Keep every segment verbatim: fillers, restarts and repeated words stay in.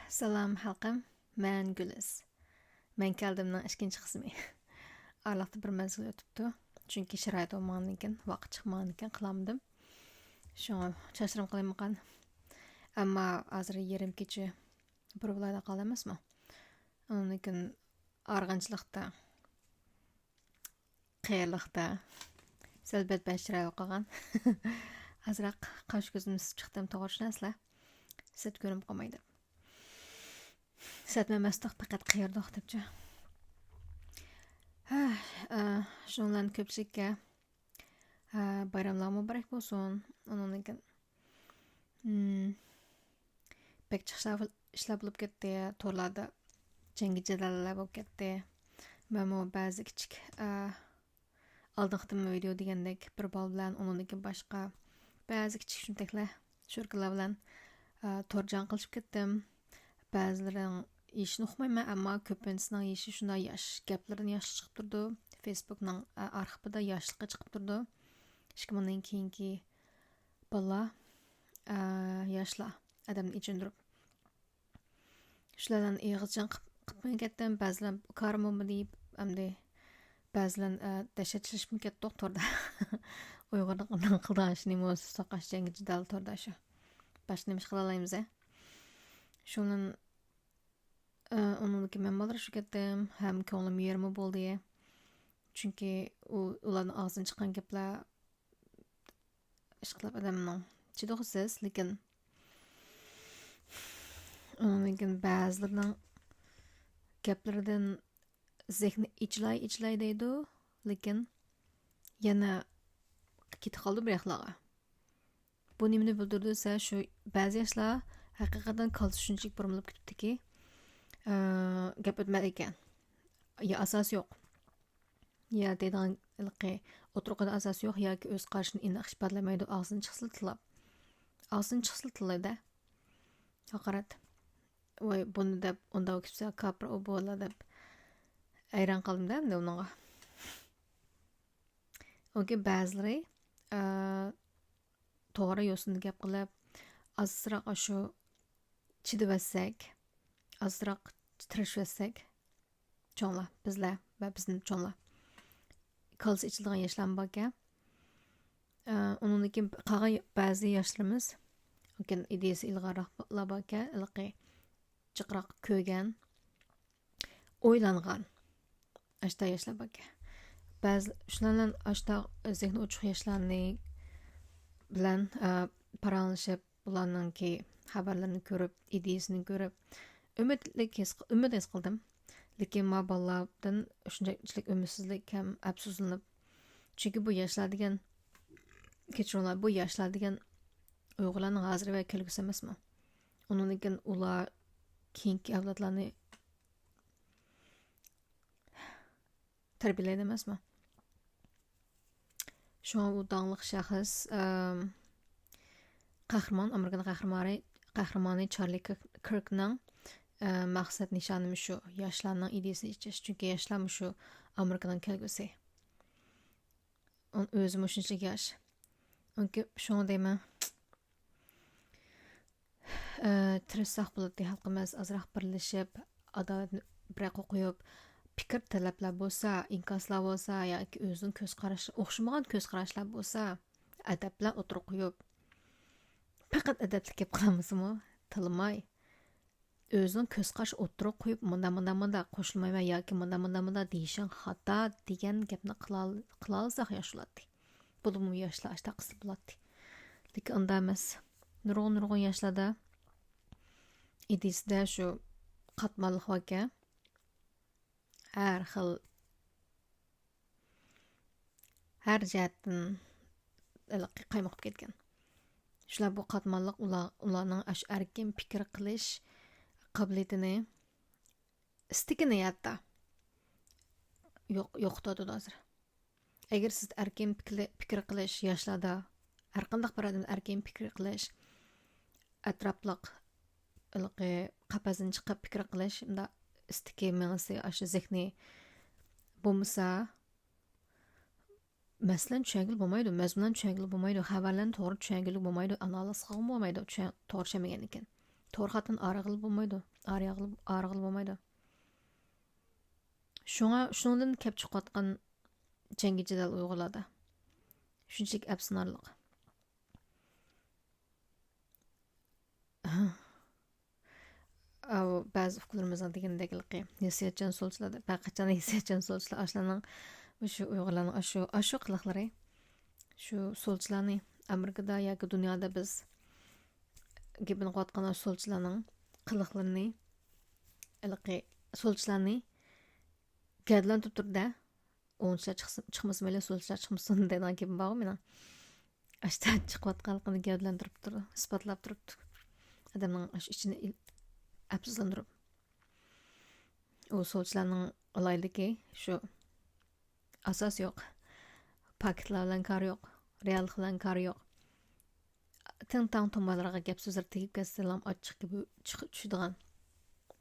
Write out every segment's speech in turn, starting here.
سالام خەلقىم، مەن گۈلىز. مەن كەلدىمنىڭ ئىككىنچى قىسمى. ئارىلىقتا بىر مەزگىل ئۆتۈپتۇ، چۈنكى شارائىت بولمىغاندىكىن، ۋاقىت چىقمىغاندىكىن قىلالمىدىم. شۇڭا چاچرام قىلىمىقان. ئەمما ھازىر يېرىم كېچە بىر بولايلا قالدى ئەمەسمۇ؟ ئاندىن كېيىن ئارغامچىلىقتا، قېرىلىقتا سەل بەتبەشىرە بولۇپ قالغان. ئازراق قاش كۆزۈمنى سىپ چىقتىم، توغرا چۈشىنەسىلەر. سىرت كۆرۈنۈپ قالمايدۇ. سەتمە مەستۇق پەقەت قېرىدۇق دەپچۇ. ھە، ئە، شۇنىڭ بىلەن كۆپچىلىككە، ھە، بايراملار مۇبارەك بولسۇن. ئۇنىڭدىن كېيىن، ھىم، بەك جىق ئىشلار، ئىشلار بولۇپ كەتتى. تورلاردا جەڭگى جېدەللەر بولۇپ كەتتى. مەنمۇ بەزى كىچىك، ئە، ئالدىنقى قېتىم ۋىدېو دېگەندەك بىر بالا بىلەن، ئۇنىڭدىن كېيىن باشقا بەزى كىچىك شۇمتەكلەر، شۇركىلار بىلەن، ئە، تور جەڭ قىلىشىپ كەتتىم. بەزىلىرىنىڭ يېشىنى ئۇقمايمەن، ئەمما كۆپىنچىسىنىڭ يېشى شۇنداق ياش، گەپلىرىدىن ياشلىق چىقىپ تۇرىدۇ. فېيسبۇكنىڭ، ئە، ئارخىپىدا ياشلىقى چىقىپ تۇرىدۇ. ئىككى مىڭدىن كېيىنكى بالىلار، ئە، ياشلار ئادەمنى ئېچىندۇرۇپ. شۇلار بىلەن ئېغىز جەڭ قىپ-، قىپمۇ كەتتىم. بەزىلەر كارىم بولمىدى دەپ، ئەمدى بەزىلەر، ئە، دەھشەت چېلىشىپمۇ كەتتۇق توردا. ئۇيغۇرنىڭ قىلىدىغان ئىشى نېمە بولسا، ساقاش جەڭگى جېدەل توردا شۇ. باشقا نېمە ئىش قىلالايمىز، ھە؟ شۇنىڭ، ئە، ئۇنىڭدىن كېيىن مەن بالدۇرلىشىپ كەتتىم. ھەم كۆڭلۈم يېرىممۇ بولدى. چۈنكى ئۇ، ئۇلارنىڭ ئاغزىدىن چىققان گەپلەر ئىشقىلىپ ئادەمنىڭ چىدىغۇسىز، لېكىن ئۇنىڭدىن كېيىن بەزىلىرىنىڭ گەپلىرىدىن زېھنى ئېچىلاي، ئېچىلاي دەيدۇ، لېكىن يەنە كېتىپ قالىدۇ بىر ياقلارغا. بۇ نېمىنى بىلدۈرىدۇ دېسە، شۇ بەزى ياشلار ھەقىقەتەن كاللىسى شۇنچىلىك بۇرمىلىپ كېتىپتىكى، ئە، گەپ ئۆتمەيدىكەن. يا ئاساسى يوق. يا دەيدىغان ھېلىقى ئوتتۇرىغا قويىدىغان ئاساسى يوق ياكى ئۆز قارىشىنى ئېنىق ئىپادىلىيەلمەيدۇ، ئاغزىدىن چىقسىلا تىللاپ. ئاغزىدىن چىقسىلا تىللايدۇ. ھاقارەت. ۋاي، بۇنى دەپ، ئۇنداق كېتىپسە، كاپىر ئۇ بۇ دەپ ھەيران قالدىم-دە ئەمدى ئۇنىڭغا. ئۇنكى بەزىلىرى، ئە، توغرا يوسۇندا گەپ قىلىپ، ئازراق ئاشۇ چىدىۋەتسەك، ئازراق تىرىشىۋەتسەك، چوڭلار، بىزلەر ۋە بىزدىن چوڭلار. كاللىسى ئېچىلىدىغان ياشلارمۇ باركەن. ئە، ئۇنىڭدىن كېيىن قالغان بەزى ياشلىرىمىز، لېكىن ئىدىيىسى ئىلغارراقلار باركەن، ھېلىقى جىقراق كۆرگەن، ئويلانغان، ئاشتا ياشلار باركەن. بەزى شۇلار بىلەن ئاشتا زېھنى ئوچۇق ياشلارنى بىلەن، ئە، پاراڭلىشىپ، ئۇلارنىڭكى خەۋەرلىرىنى كۆرۈپ، ئىدىيىسىنى كۆرۈپ، ئۈمىدلىك ھېس، ئۈمىد ھېس قىلدىم. لېكىن ما بالىلاردىن شۇنچىلىك ئۈمىدسىزلىك ھەم ئەپسۇسلىنىپ، چۈنكى بۇ ياشلار دېگەن، كەچۈرۈڭلار، بۇ ياشلار دېگەن ئۇيغۇرلارنىڭ ھازىرى ۋە كەلگۈسى ئەمەسمۇ؟ ئۇنىڭدىن كېيىن ئۇلار كېيىنكى ئەۋلادلارنى تەربىيەلەيدۇ ئەمەسمۇ؟ شۇڭا ئۇ داڭلىق شەخس، ئەم، قەھرىمان، ئامېرىكىنىڭ قەھرىمانى، قەھرىمانى چارلى كىرك-، كىركنىڭ، ئە، مەقسەت نىشانى مۇشۇ، ياشلارنىڭ ئىدىيىسىنى ئېچىش. چۈنكى ياشلار مۇشۇ ئامېرىكىنىڭ كەلگۈسى. ئۇ-، ئۆزى مۇشۇنچىلىك ياش. ئۇنكى شۇڭا دەيمەن، ئە، تىرىشساق بولاتتى، خەلقىمىز ئازراق بىرلىشىپ، ئاداۋەتنى بىر ياققا قويۇپ، پىكىر تەلەپلەر بولسا، ئىنكاسلار بولسا ياكى ئۆزىنىڭ كۆز قاراشى ئوخشىمىغان كۆز قاراشلار بولسا، ئەدەپلەر ئوتتۇرىغا قويۇپ، پەقەت ئەدەپلىك گەپ قىلالمىسىمۇ، تىللىماي، ئۆزىنىڭ كۆز قارىشى ئوتتۇرىغا قويۇپ، مۇنداق، مۇنداق، مۇنداق قوشۇلمايمەن ياكى مۇنداق، مۇنداق، مۇنداق دېيىشىڭ خاتا دېگەن گەپنى قىلال-، قىلالىساق ياخشى بولاتتى. بولۇپمۇ ياشلار ئاشتاق قىلسا بولاتتى. لېكىن ئۇنداق ئەمەس. نۇرغۇن، نۇرغۇن ياشلاردا ئىدىيىسىدە شۇ قاتماللىق باركەن. ھەر خىل، ھەر جەھەتتىن ھېلىقى قايمۇقۇپ كەتكەن. شۇلار بۇ قاتماللىق ئۇلار، ئۇلارنىڭ ئاشۇ ئەركىن پىكىر قىلىش قابىلىيىتىنى، ئىستىكىنى ھەتتا يوق-، يوقىتىۋاتىدۇ ھازىر. ئەگەر سىز ئەركىن پىكىر، پىكىر قىلىش ياشلاردا، ھەرقانداق بىر ئادەم ئەركىن پىكىر قىلىش، ئەتراپلىق ھېلىقى قەپەستىن چىقىپ پىكىر قىلىش، مۇنداق ئىستىكى، مېڭىسى، ئاشۇ زېھنى بولمىسا، مەسىلىنى چۈشەنگىلى بولمايدۇ، مەزمۇنلارنى چۈشەنگىلى بولمايدۇ، خەۋەرلەرنى توغرا چۈشەنگىلى بولمايدۇ، ئانالىز قىلغىلى بولمايدۇ، چۈشەن-، توغرا چۈشەنمىگەندىكىن. تور خەتتىن ئارىغىلى بولمايدۇ. ئارىغىلى، ئارىغىلى بولمايدۇ. شۇڭا، شۇنىڭدىن كەپ چىقىۋاتقان جەڭگى جېدەل ئۇيغۇرلاردا. شۇنچىلىك ئەپسۇسلىنارلىق. ئاۋۇ بەزى ئۇكىلىرىمىزنىڭ دېگىنىدەك ھېلىقى ھېسسىياتچان سولچىلار دەپ، ھەقىقەتەن ھېسسىياتچان سولچىلار، ئاشۇلارنىڭ، مۇشۇ ئۇيغۇرلارنىڭ ئاشۇ، ئاشۇ قىلىقلىرى، شۇ سولچىلارنى ئامېرىكىدا ياكى دۇنيادا بىز گېپىنى قىلىۋاتقان ئاشۇ سولچىلارنىڭ قىلىقلىرىنى، ھېلىقى سولچىلارنى گەۋدىلەندۈرۈپ تۇرىدۇ-دە. ئوڭچىلار چىقسا، چىقمىسا مەيلى، سولچىلار چىقمىسۇن دەيدىغان گېپىم بارغۇ مېنىڭ. ئاشتا چىقىۋاتقانلىقىنى گەۋدىلەندۈرۈپ تۇرۇپ، ئىسپاتلاپ تۇرۇپتۇ. ئادەمنىڭ ئاش ئىچىنى ئېل-، ئەپسۇسلاندۇرۇپ. ئۇ سولچىلارنىڭ ئالاھىدىلىكى شۇ، ئاساس يوق. پاكىتلار بىلەن كارى يوق. رېئاللىق بىلەن كارى يوق. تىڭ تاڭ تومۇرلىرىغا گەپ سۆزلەر تېگىپ كەتسە، لام ئاچچىق گېپى چىقىپ چۈشىدىغان.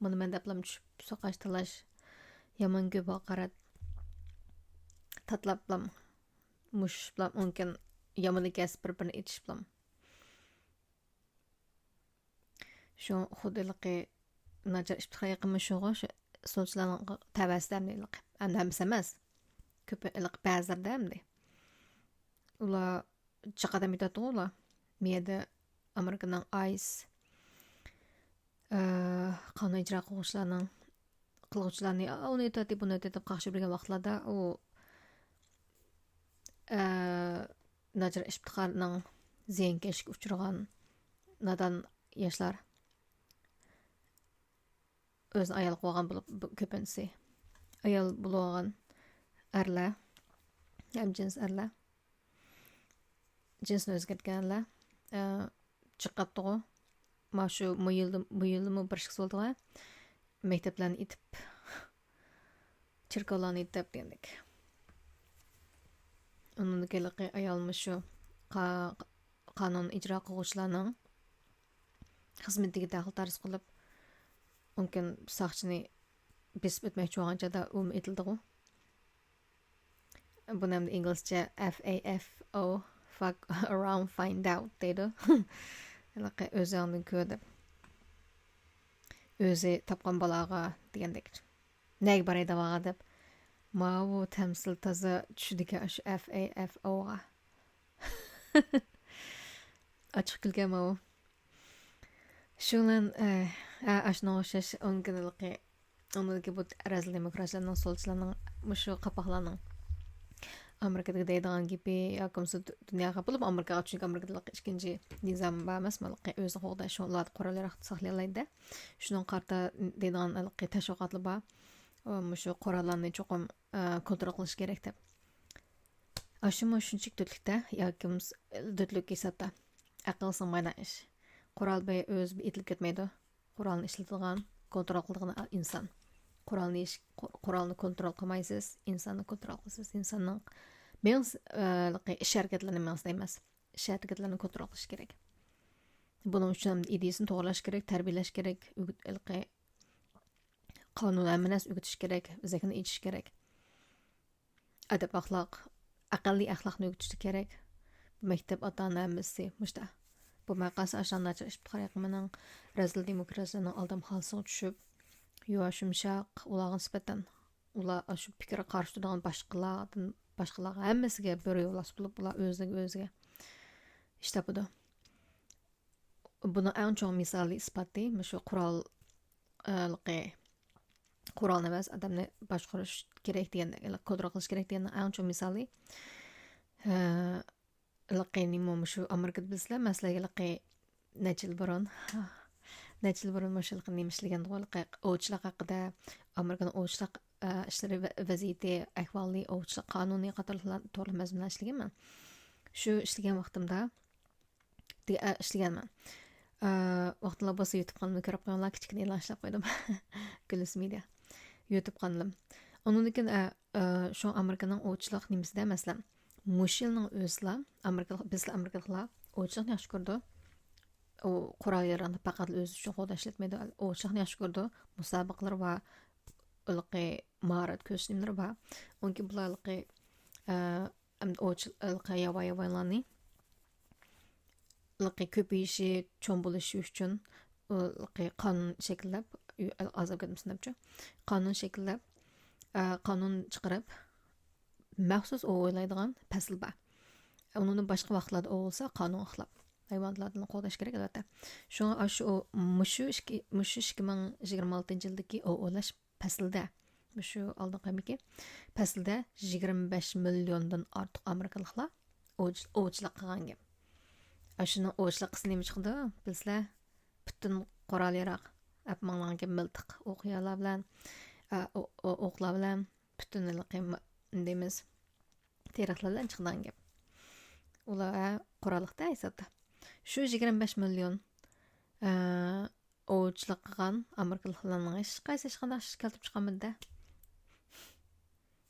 بۇنى مەن دەپلام چۈشۈپ، سوقاش تالاش، يامان گۆپ ھاقارەت تاتلاپلام، مۇشۇشۇپلام ئۇنكىن يامىنى كەس بىر-بىرىنى ئېتىشىپلام. شۇ خۇددى ھېلىقى ناچار ئىپتىخار يېقىنمۇ شۇغۇ، شۇ سولچىلارنىڭ تەۋەسىدە ئەمدى ھېلىقى. ئەمدى ھەممىسى ئەمەس. كۆپى ھېلىقى بەزىلىرىدە ئەمدى. ئۇلار جىق ئادەم يېتىۋاتىدىغۇ ئۇلار. مۇ يەردە ئامېرىكىنىڭ ئايس، ئە، قانۇن ئىجرا قىلغۇچىلارنىڭ، قىلغۇچىلارنى، ئا، ئۇنى ئېتىۋەتتى، بۇنى ئېتىۋەتتى دەپ قاقشىپ يۈرگەن ۋاقىتلاردا ئۇ، ئە، ناچار ئىپتىخارنىڭ زىيانكەشلىككە ئۇچرىغان نادان ياشلار. ئۆزىنى ئايال قىلغان بولۇپ، بۇ كۆپىنچىسى ئايال بولۇۋالغان ئەرلەر، ھەمجىنس ئەرلەر، جىنسىنى ئۆزگەرتكەنلەر، ئە، چىقىپتىغۇ. ما شۇ، بۇ يىلدا، بۇ يىلدىمۇ بىر ئىككىسى بولدىغۇ. مەكتەپلەرنى ئېتىپ، چېركاۋلارنى ئېتىپ دېگەندەك. ئۇنىڭدىكى ھېلىقى ئايالمۇ شۇ قا-، قانۇن ئىجرا قىلغۇچىلارنىڭ خىزمىتىگە دەخلى تارتىش قىلىپ، مۇمكىن ساقچىنى بېسىپ ئۆتمەكچى بولغان چاغدا ئۇمۇ ئېتىلدىغۇ. بۇنى ئەمدى ئىنگلىزچە F A F O، fuck around, find out دەيدۇ. ھېلىقى ئۆزۈڭدىن كۆر دەپ. ئۆزى تاپقان بالاغا دېگەندەك. نەگە باراي داۋاغا دەپ. ماۋۇ تەمسىل تازا چۈشىدىكەن ئاشۇ F A F O غا. ئاچچىق كۈلكە ماۋۇ. شۇ بىلەن، ئە، ئە، ئاشۇنىڭغا ئوخشاش ئون كۈنلۈكى، ئۇنىڭدىكى بۇ رەزىل دېموكراتلارنىڭ، سولچىلارنىڭ، مۇشۇ قاپاقلارنىڭ ئامېرىكىدىكى دەيدىغان گېپى ياكى بولمىسا دۇ-، دۇنياغا بولۇپ، ئامېرىكىغا، چۈنكى ئامېرىكىدا ئىككىنچى نىزام بار ئەمەسمۇ، ئۆزىنى قوغداش، شۇڭا ئۇلار قورال ياراغ ساقلىيالايدۇ. شۇنىڭغا قارىتا دەيدىغان ھېلىقى تەشۋىقاتلار بار. ئۇ مۇشۇ قوراللارنى چوقۇم، ئە، كونترول قىلىش كېرەك دەپ. ئاشۇمۇ شۇنچىلىك تۆتلۈكتە ياكى بولمىسا دۆتلۈك ھېسابتا. ئەقىل سىڭمايدىغان ئىش. قورال بى-، ئۆزى بى ئېتىلىپ كەتمەيدۇ. قورالنى ئىشلىتىدىغان، كونترول قىلىدىغان ئىنسان. قورالنى ئىش-، قو-، قورالنى كونترول قىلمايسىز، ئىنساننى كونترول قىلىسىز. ئىنساننىڭ مېڭىس-، ئە، ئىش ھەرىكەتلىرىنى مېڭىسىدا ئەمەس، ئىش ھەرىكەتلىرىنى كونترول قىلىش كېرەك. بۇنىڭ ئۈچۈن ئىدىيىسىنى توغرىلاش كېرەك، تەربىيەلەش كېرەك، ئۆگىت-، ھېلىقى قانۇن ھەممە نەرسە ئۆگىتىش كېرەك، زېھنىنى ئېچىش كېرەك. ئەدەپ-ئەخلاق، ئەقەللىي ئەخلاقنى ئۆگىتىشى كېرەك. بۇ مەكتەپ ئاتا-ئانا ھەممىسى مۇشتا. بولماي قالسا ئاشۇنداق ناچار ئىپتىخار يېقىنمۇنىڭ رەزىل دېموكراتلارنىڭ ئالدامخانىسىغا چۈشۈپ، يۇۋاش يۇمشاق، ئۇلارغا نىسبەتەن، ئۇلار ئاشۇ پىكىرگە قارشى تۇرىدىغان باشقىلاردىن، باشقىلارغا ھەممىسىگە بۆرە يولۋاس بولۇپ، ئۇلار ئۆزىگە ئۆزىگە ئىش تاپىدۇ. بۇنىڭ ئەڭ چوڭ مىسالى، ئىسپاتى، مۇشۇ قورال، ئە، قورالنى ئەمەس، ئادەمنى باشقۇرۇش كېرەك دېگەن، كونترول قىلىش كېرەك دېگەننىڭ ئەڭ چوڭ مىسالى. ئە، ھېلىقى نېمە، مۇشۇ ئامېرىكىدا بىلىسىلەر، مەسىلەن، ھېلىقى نەچچە يىل بۇرۇن، نەچچە يىل بۇرۇن مۇشۇ ھېلىقى نېمە ئىشلىگەندىغۇ، ھېلىقى ئوۋچىلىق ھەققىدە، ئامېرىكىنىڭ ئوۋچىلىق، ئە، ئىشلىرى ۋە-، ۋەزىيىتى، ئەھۋالى، ئوۋچىلىق قانۇنى قاتارلىقلار توغرىلىق مەزمۇنلار ئىشلىگەنمەن. شۇ ئىشلىگەن ۋاقتىمدا، دېگە-، ئە، ئىشلىگەنمەن. ئە، ۋاقتىلا بولسا يۇتۇب قانىلىمنى كۆرۈپ قويۇڭلار، كىچىككىنە ئېلان ئىشلەپ قويدۇم. گۈلۈس مېدىيا. يۇتۇب قانىلىم. ئۇنىڭدىن كېيىن، ئە، ئە، شۇ ئامېرىكىنىڭ ئوۋچىلىق نېمىسىدە، مەسىلەن، مۇشۇ يىلنىڭ ئۆزىلا، ئامېرىكىلىق، بىزلا ئامېرىكىلىقلار ئوۋچىلىقنى ياخشى كۆرىدۇ. ئۇ قورال ياراغنى پەقەت ئۆزى ئۈچۈن قوغداش ئىشلەتمەيدۇ. ئوۋچىلىقنى ياخشى كۆرىدۇ. مۇسابىقىلىرى بار، ھېلىقى ماھارەت كۆرسىتىش نېمىلىرى بار. ئۇنىڭكى بۇلار ھېلىقى، ئە، ئەمدى ئوۋچىلىق، ھېلىقى ياۋايى ھايۋانلارنى ھېلىقى كۆپىيىشى، چوڭ بولۇشى ئۈچۈن قانۇن شەكىللەپ، ئازاب كەتمىسۇن دەپچۇ، قانۇن شەكىللەپ، قانۇن چىقىرىپ، مەخسۇس ئوۋلايدىغان پەسىل بار. ئۇنىڭدىن باشقا ۋاقىتلاردا ئوۋلىسا، قانۇنغا خىلاپ. ھايۋاناتنى قوغداش كېرەك، ئەلۋەتتە. شۇڭا ئاشۇ مۇشۇ ئىككى، مۇشۇ ئىككى مىڭ يىگىرمە ئالتىنچى يىلدىكى ئوۋلاش پەسلىدە، مۇشۇ ئالدىنقى ھەممىكى پەسلىدە يىگىرمە بەش مىليوندىن ئارتۇق ئامېرىكىلىقلار ئوۋچىلىق قىلغان گەپ. ئاشۇنىڭ ئوۋچىلىق قىلسا نېمە چىقىدۇ بىلسىلەر؟ پۈتۈن قورال ياراق ئەپ ماڭلىغان گەپ، مىلتىق ئوقيالار بىلەن، ئوقلار بىلەن، پۈتۈن ھېلىقى دەيمىز، تېرىقلار بىلەن چىقىدىغان گەپ. ئۇلار قوراللىقتا ھېسابتا. شۇ يىگىرمە بەش مىليون ئوۋچىلىق قىلغان ئامېرىكىلىقلارنىڭ ھېچقايسى ھېچقانداق ئىش كەلتۈرۈپ چىقارمىدى-دە.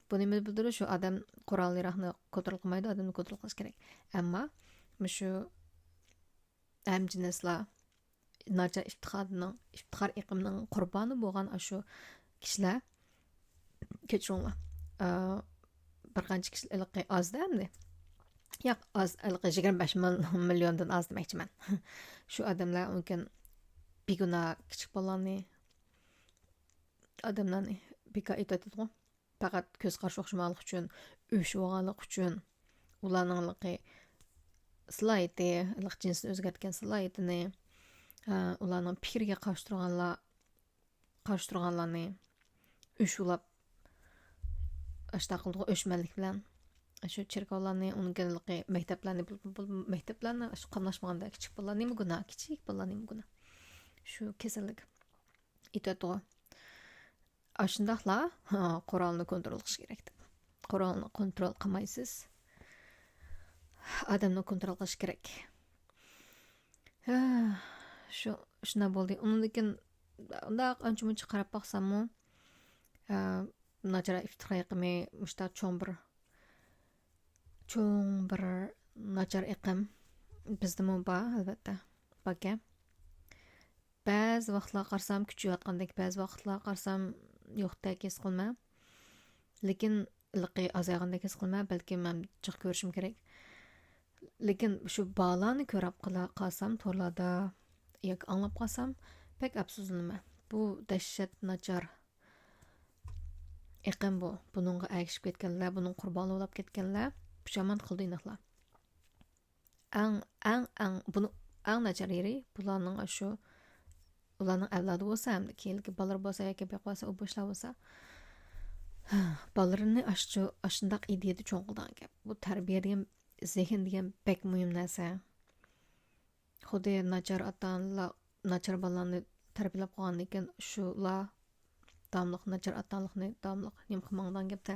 بۇ نېمىنى بىلدۈرىدۇ؟ شۇ ئادەم قورال ياراقنى كونترول قىلمايدۇ، ئادەمنى كونترول قىلىش كېرەك. ئەمما مۇشۇ ھەمجىنسلار، ناچار ئىپتىخارنىڭ، ئىپتىخار ئېقىمىنىڭ قۇربانى بولغان ئاشۇ كىشىلەر، كەچۈرۈڭلار، بىر قانچە كىشى ھېلىقى ئازدە ئەمدى. ياق، ئاز، ھېلىقى يىگىرمە بەش مىليوندىن ئاز دېمەكچىمەن. شۇ ئادەملەر مۇمكىن بىگۇناھ كىچىك بالىلارنى، ئادەملەرنى بىكار ئېتىۋېتىدىغۇ. پەقەت كۆز قارىشى ئوخشىمىغانلىقى ئۈچۈن، ئۆچ بولغانلىقى ئۈچۈن، ئۇلارنىڭ ھېلىقى سالاھىيىتى، ھېلىقى جىنسىنى ئۆزگەرتكەن سالاھىيىتىنى، ئۇلارنىڭ پىكرىگە قارشى تۇرغانلار، قارشى تۇرغانلارنى ئۆچ ئۇلاپ، ئاشۇنداق قىلىدىغۇ، ئۆچمەنلىك بىلەن. شۇ چېركاۋلارنى، ئۇنىڭ ھېلىقى مەكتەپلەرنى، بۇ، بۇ، بۇ مەكتەپلەرنى ئاشۇ قاملاشمىغاندا، كىچىك بالىلار نېمە گۇناھ، كىچىك بالىلار نېمە گۇناھ؟ شۇ كېسەللىك ئېتىۋەتتىغۇ. ئاشۇنداقلا قورالنى كونترول قىلىش كېرەك دەپ. قورالنى كونترول قىلمايسىز. ئادەمنى كونترول قىلىش كېرەك. ھە، شۇ، شۇنداق بولدى. ئۇنىڭدىن كېيىن ئۇنداق ئانچە-مۇنچە قاراپ باقساممۇ، ھە، ناچار ئىپتىخار ئېقىمى مۇشۇنداق چوڭ بىر، چوڭ بىر ناچار ئېقىم بىزدىمۇ بار، ئەلۋەتتە. باركەن. بەزى ۋاقىتلارغا قارىسام كۈچىيىۋاتقاندەك، بەزى ۋاقىتلارغا قارىسام يوقتەك ھېس قىلىمەن. لېكىن ھېلىقى ئازايغاندەك ھېس قىلىمەن، بەلكىم مەن جىق كۆرۈشۈم كېرەك. لېكىن شۇ بالىلارنى كۆرۈپ قالا-، قالسام تورلاردا ياكى ئاڭلاپ قالسام بەك ئەپسۇسلىنىمەن. بۇ دەھشەت ناچار ئېقىم بۇ. بۇنىڭغا ئەگىشىپ كەتكەنلەر، بۇنىڭ قۇربانى بولاپ كەتكەنلەر پۇشايمان قىلىدۇ ئېنىقلا. ئەڭ، ئەڭ، ئەڭ، بۇنى ئەڭ ناچار يېرى، بۇلارنىڭ ئاشۇ، ئۇلارنىڭ ئەۋلادى بولسا، ھەمدە كېيىنكى بالىلىرى بولسا ياكى بېقىۋالسا، ئۇ بوشلار بولسا، بالىلىرىنى ئاشۇ، ئاشۇنداق ئىدىيەدە چوڭ قىلىدىغان گەپ. بۇ تەربىيە دېگەن، زېھىن دېگەن بەك مۇھىم نەرسە. خۇددى ناچار ئاتا-ئانىلار، ناچار بالىلارنى تەربىيەلەپ قويغاندىن كېيىن، شۇلار داۋاملىق ناچار ئاتا-ئانىلىقنى داۋاملىق نېمە قىلماڭ دېگەن گەپتە.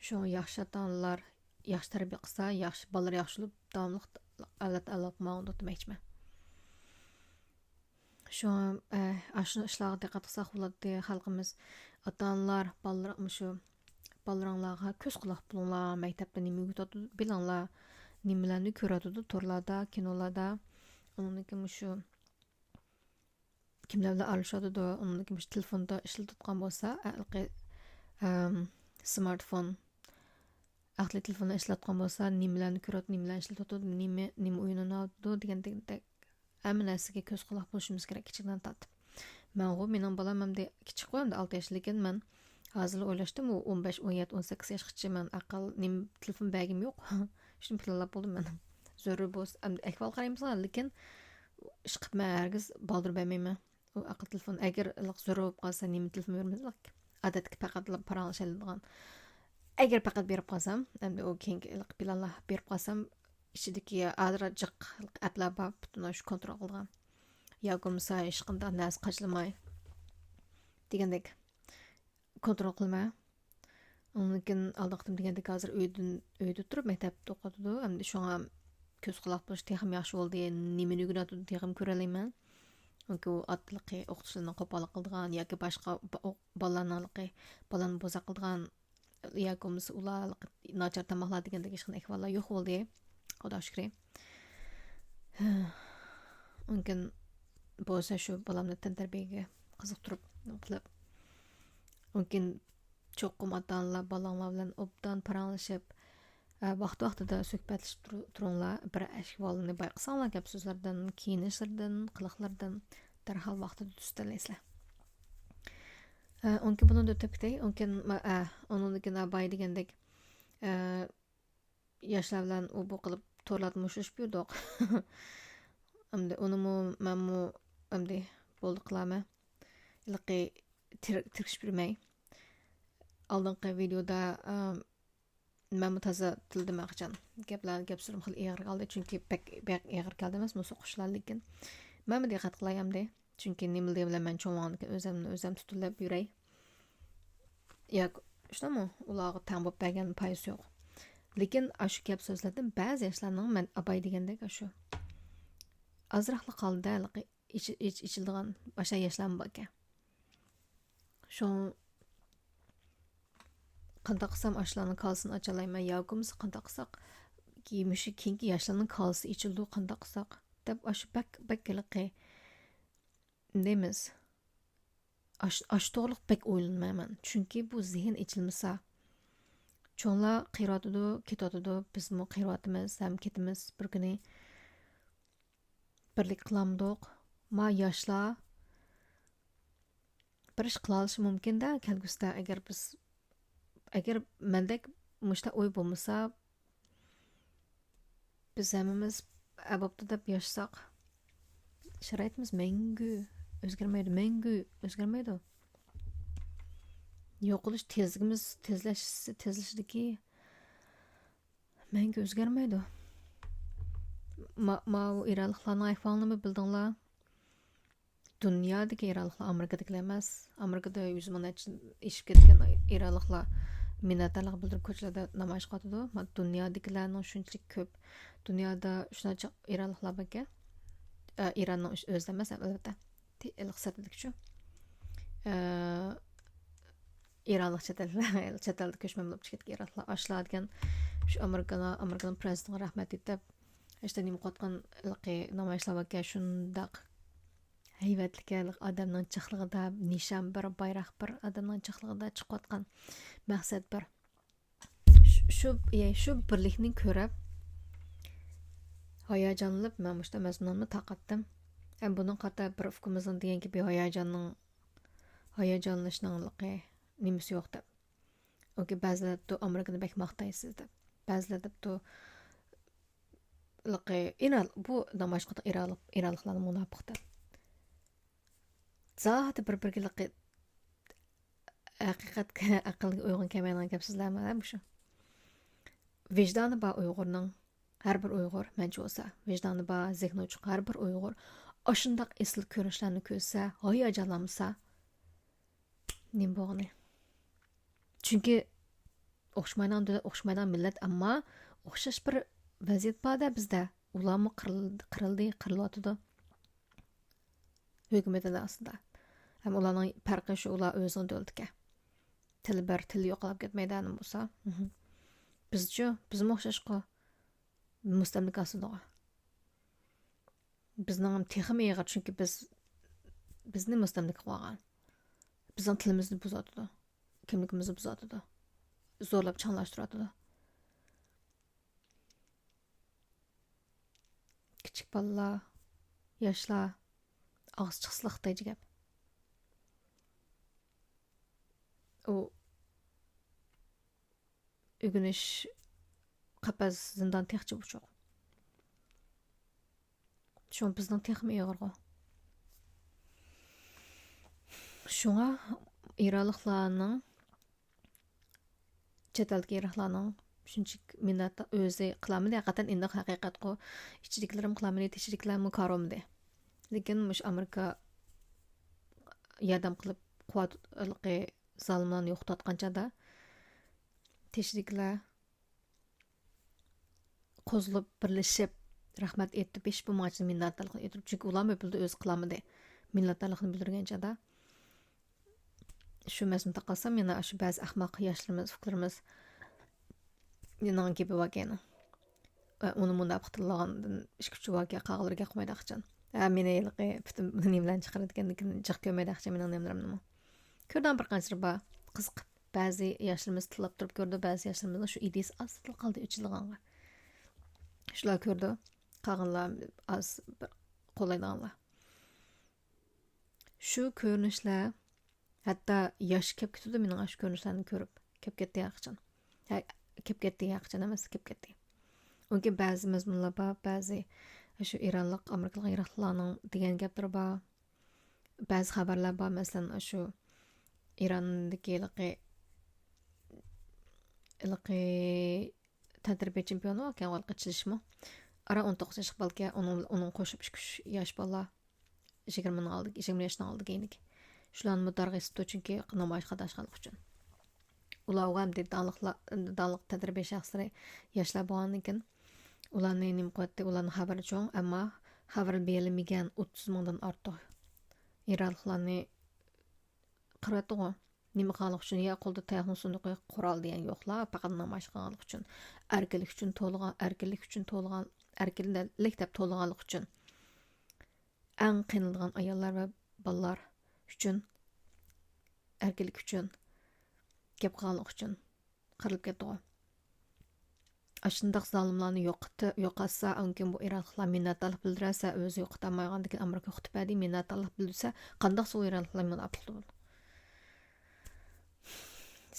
شۇڭا ياخشى ئاتا-ئانىلار ياخشى تەربىيە قىلسا، ياخشى بالىلار ياخشى بولۇپ، داۋاملىق ئەۋلاد ئەۋلاد ماڭىدۇ دېمەكچىمەن. شۇڭا، ئە، ئاشۇ ئىشلارغا دىققەت قىلساق بولاتتى. خەلقىمىز، ئاتا-ئانىلار بالىلار، مۇشۇ بالىلىرىڭلارغا كۆز قۇلاق بولۇڭلار، مەكتەپتە نېمە ئۆگىتىۋاتىدۇ بىلىڭلار، نېمىلەرنى كۆرۈۋاتىدۇ تورلاردا، كىنولاردا، ئۇنىڭدىن كېيىن مۇشۇ كىملەر بىلەن ئارىلىشىۋاتىدۇ، ئۇنىڭدىن كېيىن مۇشۇ تېلېفوندا ئىشلىتىۋاتقان بولسا، ھېلىقى، ئەم، سمارتفون، ئەقلىي تېلېفوندا ئىشلەتكەن بولسا، نېمىلەرنى كۆرۈۋاتىدۇ، نېمىلەرنى ئىشلىتىۋاتىدۇ، نېمە، نېمە ئوينىۋاتىدۇ دېگەندەك ھەممە نەرسىگە كۆز قۇلاق بولۇشىمىز كېرەك كىچىكىدىن تارتىپ. مەنغۇ، مېنىڭ بالام ئەمدى كىچىكقۇ، ئەمدى ئالتە ياش، لېكىن مەن ھازىرلا ئويلاشتىم، ئۇ ئون بەش، ئون يەتتە، ئون سەككىز ياشقىچە مەن ئەقەل نېمە تېلېفون بەرگۈم يوق. شۇنى پىلانلاپ بولدۇم مەن. زۆرۈر بولسا، ئەمدى ئەھۋال قارايمىز، لېكىن ئىشقىلىپ مەن ھەرگىز بالدۇر بەرمەيمەن. ئۇ ئەقىل تېلېفون، ئەگەر زۆرۈر بولۇپ قالسا، نېمە تېلېفون بېرىمىز؟ ئادەتتىكى پەقەت پاراڭلىشالايدىغان. ئەگەر پەقەت بېرىپ قالسام، ئەمدى ئۇ كېيىنكى پىلانلار بېرىپ قالسام، ئىچىدىكى ھازىر جىق ئەپلەر بار، پۈتۈن شۇ كونترول قىلىدىغان. ياكى بولمىسا ھېچقانداق نەرسە قاچىلىماي دېگەندەك كونترول قىلىمەن. ئۇنىڭدىن كېيىن ئالدىنقى قېتىم دېگەندەك ھازىر ئۆيدىن، ئۆيدە تۇرۇپ مەكتەپتە ئوقۇۋاتىدۇ. ئەمدى شۇڭا كۆز قۇلاق بولۇش تېخىمۇ ياخشى بولدى. نېمىنى ئۆگىنىۋاتىدۇ تېخىمۇ كۆرەلەيمەن. چۈنكى ئۇ ئاتلىقى ئوقۇتقۇچىلىرىنىڭ قوپاللىق قىلىدىغان ياكى باشقا با-، ئو-، بالىلارنىڭلىقى، بالىنى بوزەك قىلىدىغان ياكى بولمىسا ئۇلار ناچار تاماقلار دېگەندەك ھېچقانداق ئەھۋاللار يوق بولدى. خۇدا شۈكرى. ئۇنىڭ كېيىن بولسا شۇ بالامنى تەنتەربىيەگە قىزىقتۇرۇپ نېمە قىلىپ، ئۇنىڭ كېيىن چوقۇم ئاتا-ئانىلار بالاڭلار بىلەن ئوبدان پاراڭلىشىپ، ئە، ۋاقتى-ۋاقتىدا سۆھبەتلىشىپ تۇر-، تۇرۇڭلار. بىر ئەھۋالنى بايقىساڭلار گەپ-سۆزلىرىدىن، كىيىنىشلىرىدىن، قىلىقلىرىدىن، دەرھال ۋاقتىدا تۈزىتەلەيسىلەر. ئە، ئۇنكى بۇنى ئۆتۈپ كېتەي. ئۇنكى، ئە، ئۇنىڭدىن كېيىن باي دېگەندەك، ئە، ياشلار بىلەن ئۇ بۇ قىلىپ تورلاردا مۇشتلىشىپ يۈردۇق. ئەمدى ئۇنىمۇ مەنمۇ ئەمدى بولدى قىلامەن. ھېلىقى تىر-، تىركىشىپ يۈرمەي. ئالدىنقى ۋىدېودا، ئە، مەنمۇ تازا تىلدىم ھەرقاچان. گەپلەر، گەپ سۆزۈم خېلى ئېغىر قالدى، چۈنكى بەك، بەك ئېغىر كەلدى ئەمەسمۇ سوقۇشلار، لېكىن مەنمۇ دىققەت قىلاي ئەمدى. چۈنكى نېمىلىرى بىلەن مەن چوڭ بولغاندىكىن ئۆزۈمنى ئۆزۈم تۇتۇۋېلىپ يۈرەي. ياكى شۇنداقمۇ؟ ئۇلارغا تەڭ بولۇپ بەرگەن پايدىسى يوق. لېكىن ئاشۇ گەپ سۆزلەردىن بەزى ياشلارنىڭ مەن ئاباي دېگەندەك ئاشۇ ئازراقلا قالدى ھېلىقى ئېچ-، ئېچ-، ئېچىلىدىغان باشقا ياشلارمۇ باركەن. شۇڭا قانداق قىلسام ئاشۇلارنىڭ كاللىسىنى ئاچالايمەن ياكى بولمىسا قانداق قىلساق مۇشۇ كېيىنكى ياشلارنىڭ كاللىسى ئېچىلىدۇ، قانداق قىلساق دەپ ئاشۇ بەك، بەك ھېلىقى نېمىز؟ ئاش-، ئاشۇ توغرىلىق بەك ئويلىنىمەن مەن. چۈنكى بۇ زېھىن ئېچىلمىسا، چوڭلار قېرىۋاتىدۇ، كېتىۋاتىدۇ، بىزمۇ قېرىۋاتىمىز ھەم كېتىمىز بىر كۈنى. بىرلىك قىلامدۇق؟ ما ياشلار بىر ئىش قىلالىشى مۇمكىن-دە، كەلگۈسىدە ئەگەر بىز، ئەگەر مەندەك مۇشۇنداق ئوي بولمىسا، بىز ھەممىمىز ئەبوپتۇ دەپ ياشىساق، شارائىتىمىز مەڭگۈ ئۆزگەرمەيدۇ، مەڭگۈ ئۆزگەرمەيدۇ. يوقىلىش تېزلىكىمىز تېزلەش-، تېزلىشىدىكى مەڭگۈ ئۆزگەرمەيدۇ. ما-، ماۋۇ ئىرانلىقلارنىڭ ئەھۋالىنىمۇ بىلدىڭلار. دۇنيادىكى ئىرانلىقلار، ئامېرىكىدىكىلەر ئەمەس. ئامېرىكىدا يۈز مىڭ نەچچە ئېشىپ كەتكەن ئىرانلىقلار مىننەتدارلىق بىلدۈرۈپ كوچىلاردا نامايىش قىلىۋاتىدۇ. ما-، دۇنيادىكىلەرنىڭ شۇنچىلىك كۆپ، دۇنيادا شۇنچە ئىرانلىقلار باركەن. ئە، ئىراننىڭ ئۆز-، ئۆزىدە ئەمەس، ئەلۋەتتە. تى-، ھېلىقى سىرتىدىكىچۇ. ئە، ئىرانلىق چەت ئەللىك، چەت ئەلدە كۆچمەن بولۇپ چىقىدىكەن ئىرانلىقلار. ئاشۇلار دېگەن شۇ ئامېرىكىنىڭ، ئامېرىكىنىڭ پىرېزىدېنتىغا رەھمەت ئېيتىپ، ئىشتە نېمە قىلىۋاتقان ھېلىقى نامايىشلار باركەن، شۇنداق ھەيۋەتلىككەن ئادەمنىڭ جىقلىقىدا نىشان بىر، بايراق بىر، ئادەمنىڭ جىقلىقىدا چىقىۋاتقان مەقسەت بىر. شۇ، شۇ، ئى، شۇ بىرلىكنى كۆرۈپ ھاياجانلىنىپ، مەن مۇشۇنداق مەزمۇننى تارقاتتىم. ھەم بۇنىڭ قارىتا بىر ئۇكىمىزنىڭ دېگەن گېپى ھاياجاننىڭ، ھاياجانلىنىشنىڭ نېمىسى يوق دەپ. ئۇكى بەزىلەر دەپتۇ، ئامېرىكىنى بەك ماختايسىز دەپ. بەزىلەر دەپتۇ، لىقى، ئىران، بۇ نامايىش قىلىدىغان ئىرانلىق، ئىرانلىقلارنى مۇناپىق دەپ. زادى بىر-بىرىگە لىقى، ھەقىقەتكە، ئەقىلگە ئۇيغۇن كەلمەيدىغان گەپ سۆزلەرمۇ مۇشۇ. ۋىجدانى بار ئۇيغۇرنىڭ، ھەر بىر ئۇيغۇر، مەنچە بولسا، ۋىجدانى بار، زېھنى ئوچۇق ھەر بىر ئۇيغۇر ئاشۇنداق ئېسىل كۆرۈنۈشلەرنى كۆرسە، ھاياجانلانمىسا، نېمە بولغىنى؟ چۈنكى ئوخشىمايدىغان دۆلەت، ئوخشىمايدىغان مىللەت، ئەمما ئوخشاش بىر ۋەزىيەت بار-دە بىزدە. ئۇلارمۇ قىرىل-، قىرىلدى، قىرىلىۋاتىدۇ. ھۆكۈمىتىنىڭ ئاستىدا. ھەم ئۇلارنىڭ پەرقى شۇ، ئۇلار ئۆزىنىڭ دۆلىتىكەن. تىلى بىر، تىلى يوقاپ كەتمەيدۇ، ئەنە بولسا. مھم. بىزچۇ؟ بىزمۇ ئوخشاشقۇ. مۇستەملىكە ئاستىدىغۇ. بىزنىڭ تېخىمۇ ئېغىر، چۈنكى بىز، بىزنى مۇستەملىكە قىلىۋالغان. بىزنىڭ تىلىمىزنى بۇزۇۋاتىدۇ. كىملىكىمىزنى بۇزۇۋاتىدۇ. زورلاپ چاڭلاشتۇرۇۋاتىدۇ. كىچىك بالىلار، ياشلار ئاغزى چىقسىلا خىتايچە گەپ. ئۇ ئۆگىنىش قەپەس، زىندان تېخىچە ئوچۇق. شۇڭا بىزنىڭ تېخىمۇ ئېغىرغۇ. شۇڭا ئىرانلىقلارنىڭ، چەت ئەلدىكى ئىرانلىقلارنىڭ شۇنچىلىك مىننەت ئۆزى قىلالمىدى. ھەقىقەتەن ئىنداق ھەقىقەتقۇ. ئىچىدىكىلىرىمۇ قىلالمىدى، تېشىدىكىلەرمۇ كارىمىدى. لېكىن مۇشۇ ئامېرىكا ياردەم قىلىپ، قۇۋۋەت، ھېلىقى زالىملارنى يوقىتىۋاتقان چاغدا، تېشىدىكىلەر قوزغىلىپ، بىرلىشىپ، رەھمەت ئېيتىپ، ھېچ بولمىغاچ مىننەتدارلىقىنى ئېيتىپ، چۈنكى ئۇلارمۇ بىلدى ئۆزى قىلالمىدى، مىننەتدارلىقىنى بىلدۈرگەن چاغدا. شۇ مەزمۇندا قالسام، يەنە شۇ بەزى ئەخمەق ياشلىرىمىز، ئۇكىلىرىمىز نېنىڭ گېپى باركەن. ئۇنى مۇنداق پۇتىلىغاندىن ئىككى ئۈچ ۋاكىيە قالغانلىرى گەپ قىلمايدىغان ئىكەن. ھە، مېنى ھېلىقى پۈتۈن نېمە بىلەن چىقىرىدىكەن، لېكىن جىق كۆرمەيدىغان ئىكەن مېنىڭ نېمىلىرىمنىمۇ. كۆردۈڭ بىر قانچىلىرى بار، قىزىقىپ، بەزى ياشلىرىمىز تىللاپ تۇرۇپ كۆردى، بەزى ياشلىرىمىزنىڭ شۇ ئىدىيىسى ئاستىلا قالدى ئۆچىلىدىغانغا. شۇلار كۆردى، قالغانلار ئاز بىر قوللايدىغانلار. شۇ كۆرۈنۈشلەر، ھەتتا ياش كەپ كېتىدۇ مېنىڭ ئاشۇ كۆرۈنۈشلەرنى كۆرۈپ. كەپ كەتتى ھەقىچان. ھە، كەپ كەتتى ھەقىچان ئەمەس، كەپ كەتتى. ئۇنكى بەزى مەزمۇنلار بار، بەزى شۇ ئىرانلىق، ئامېرىكىلىق، ئىراقلىقلارنىڭ دېگەن گەپلىرى بار. بەزى خەۋەرلەر بار، مەسىلەن، شۇ ئىراندىكى ھېلىقى، ھېلىقى تەنتەربىيە چېمپىيونى باركەن، ھېلىقى چېلىشمۇ. ئاران ئون توققۇز ياشلىق بالىكەن، ئۇنىڭ، ئۇنىڭغا قوشۇپ ئىككى، ئۈچ ياش بالا. يىگىرمىنىڭ ئالدى، يىگىرمە ياشنىڭ ئالدىغا يېنىك. شۇلارنىمۇ دارغا ئېسىپتۇ، چۈنكى نامايىشقا قاتناشقانلىقى ئۈچۈن. ئۇلار ئەمدى داڭلىقلار، داڭلىق تەنتەربىيە شەخسلىرى ياشلار بولغاندىن كېيىن، ئۇلارنى نېمە قىلىۋەتتى؟ ئۇلارنىڭ خەۋىرى چوڭ، ئەمما خەۋەر بېرىلمىگەن ئوتتۇز مىڭدىن ئارتۇق ئىراقلىقلارنى قىرىۋەتتىغۇ. نېمە قىلغانلىقى ئۈچۈن؟ يا قولىدا تاياقنىڭ سۇندۇقى، قورال دېگەن يوقلا، پەقەت نامايىش قىلغانلىقى ئۈچۈن. ئەركىنلىك ئۈچۈن تولىغان، ئەركىنلىك ئۈچۈن تولىغان، ئەركىنلىك دەپ تولىغانلىقى ئۈچۈن. ئەڭ قىينىلىدىغان ئاياللار ۋە بالىلار ئۈچۈن، ئەركىنلىك ئۈچۈن گەپ قىلغانلىقى ئۈچۈن قىرىلىپ كەتتىغۇ. ئاشۇنداق زالىملارنى يوقىتى-، يوقاتسا، ئاندىن كېيىن بۇ ئىراقلىقلار مىننەتدارلىق بىلدۈرەرسە، ئۆزى يوقىتالمايدىغاندىن كېيىن ئامېرىكا يوقىتىپ بەردى، مىننەتدارلىق بىلدۈرسە، قانداق سوۋ ئىراقلىقلار مۇناپىق بولىدۇ؟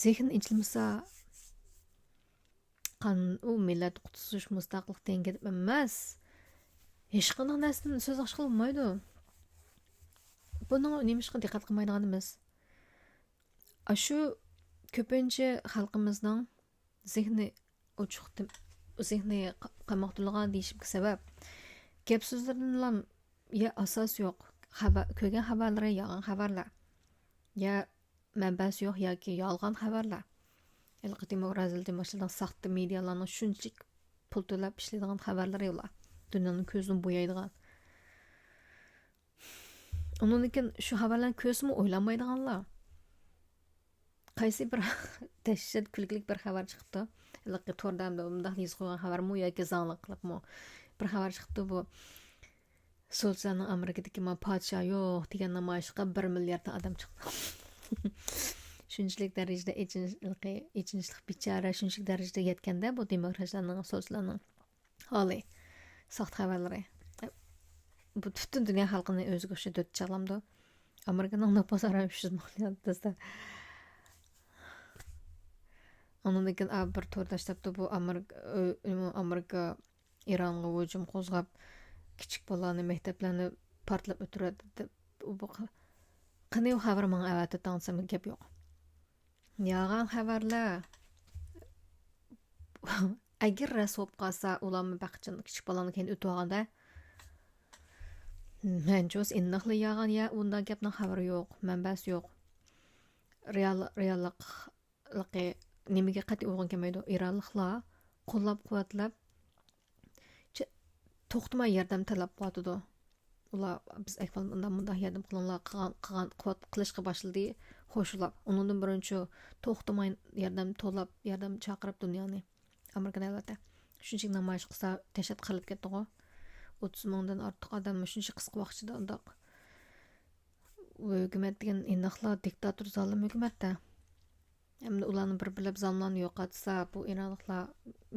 زېھنى ئېچىلمىسا، قان-، ئۇ مىللەت قۇتقۇزۇش، مۇستەقىللىق دېگەن گەپ ئەمەس. ھېچقانداق نەرسىدىن سۆز ئاچقىلى بولمايدۇ. بۇنىڭ نېمىشقا دىققەت قىلمايدىغىنىمىز؟ ئاشۇ كۆپىنچە خەلقىمىزنىڭ زېھنى ئوچۇق، زېھنى ق-، قاماقتۇرۇلغان دېيىشىمگە سەۋەب، گەپ سۆزلىرىدىنلا يا ئاساس يوق، خەۋە-، كۆرگەن خەۋەرلىرى يالغان خەۋەرلەر، يا مەنبەسى يوق ياكى يالغان خەۋەرلەر. ھېلىقى دېموكراتىيە دېموكراتلارنىڭ ساختا مېدىيالارنىڭ شۇنچىلىك پۇل تۆلەپ ئىشلەيدىغان خەۋەرلىرى ئۇلار. دۇنيانىڭ كۆزىنى بويايدىغان. ئۇنىڭدىن كېيىن شۇ خەۋەرلەرنى كۆرسىمۇ ئويلانمايدىغانلار. قايسى بىر دەھشەت كۈلكىلىك بىر خەۋەر چىقىپتۇ. ھېلىقى توردا ئەمدى مۇنداق يېزىپ قويغان خەۋەرمۇ ياكى زاڭلىق قىلىپمۇ بىر خەۋەر چىقىپتۇ بۇ. سولچىلارنىڭ ئامېرىكىدىكى ما پادىشاھ يوق دېگەن نامايىشقا بىر مىلياردتىن ئادەم چىقتى. شۇنچىلىك دەرىجىدە ئېچىنىشلىقى، ئېچىنىشلىق بىچارە، شۇنچىلىك دەرىجىدە يەتكەندە بۇ دېموكراتلارنىڭ، سولچىلارنىڭ ھالى، ساختا خەۋەرلىرى. بۇ پۈتۈن دۇنيا خەلقىنى ئۆزىگە ئوخشاش دۆت چاغلامدۇ؟ ئامېرىكىنىڭ نوپۇسى ئاران ئۈچ يۈز مىليون دېسە. ئاندىن كېيىن، ئا، بىر تورداش دەپتۇ، بۇ ئامېرىكا، ئۆ-، ئامېرىكا ئىرانغا ھۇجۇم قوزغاپ، كىچىك بالىلارنى، مەكتەپلەرنى پارتلاپ ئۆلتۈرۈۋەتتى دەپ، بۇ ق-، قېنى ئۇ خەۋەر ماڭا ئەۋەتىۋېتىڭ دېسەم، گەپ يوق. يالغان خەۋەرلەر. ئەگەر راست بولۇپ قالسا، ئۇلارمۇ بەخچىن كىچىك بالىنى كەينىدىن ئۆتۈۋالغاندا. مەنچۇ ئېنىقلا يالغان يا، ئۇنداق گەپنىڭ خەۋىرى يوق، مەنبەسى يوق. رېئال-، رېئاللىقلىقى نېمىگە قەتئىي ئۇيغۇن كەلمەيدۇ؟ ئىرانلىقلار قوللاپ-قۇۋۋەتلەپ، چ-، توختىماي ياردەم تەلەپ قىلىۋاتىدۇ. ئۇلار، «بىز ئەھۋال مۇنداق، مۇنداق، ياردەم قىلىڭلار» قىلغان، قىلغان قۇۋۋەت قىلىشقا باشلىدى. خوشلاپ، ئۇنىڭدىن بۇرۇنچۇ توختىماي ياردەم توۋلاپ، ياردەم چاقىرىپ دۇنيانى. ئامېرىكىنى ئەلۋەتتە. شۇنچىلىك نامايىش قىلسا، دەھشەت قىرىلىپ كەتتىغۇ. ئوتتۇز مىڭدىن ئارتۇق ئادەم شۇنچە قىسقا ۋاقىت ئىچىدە ئۇنداق. ھۆكۈمەت دېگەن ئىناقلا دىكتاتور، زالىم ھۆكۈمەتتە. ئەمدى ئۇلارنى بىر بىرلەپ زالىملارنى يوقاتسا، بۇ ئىرانلىقلار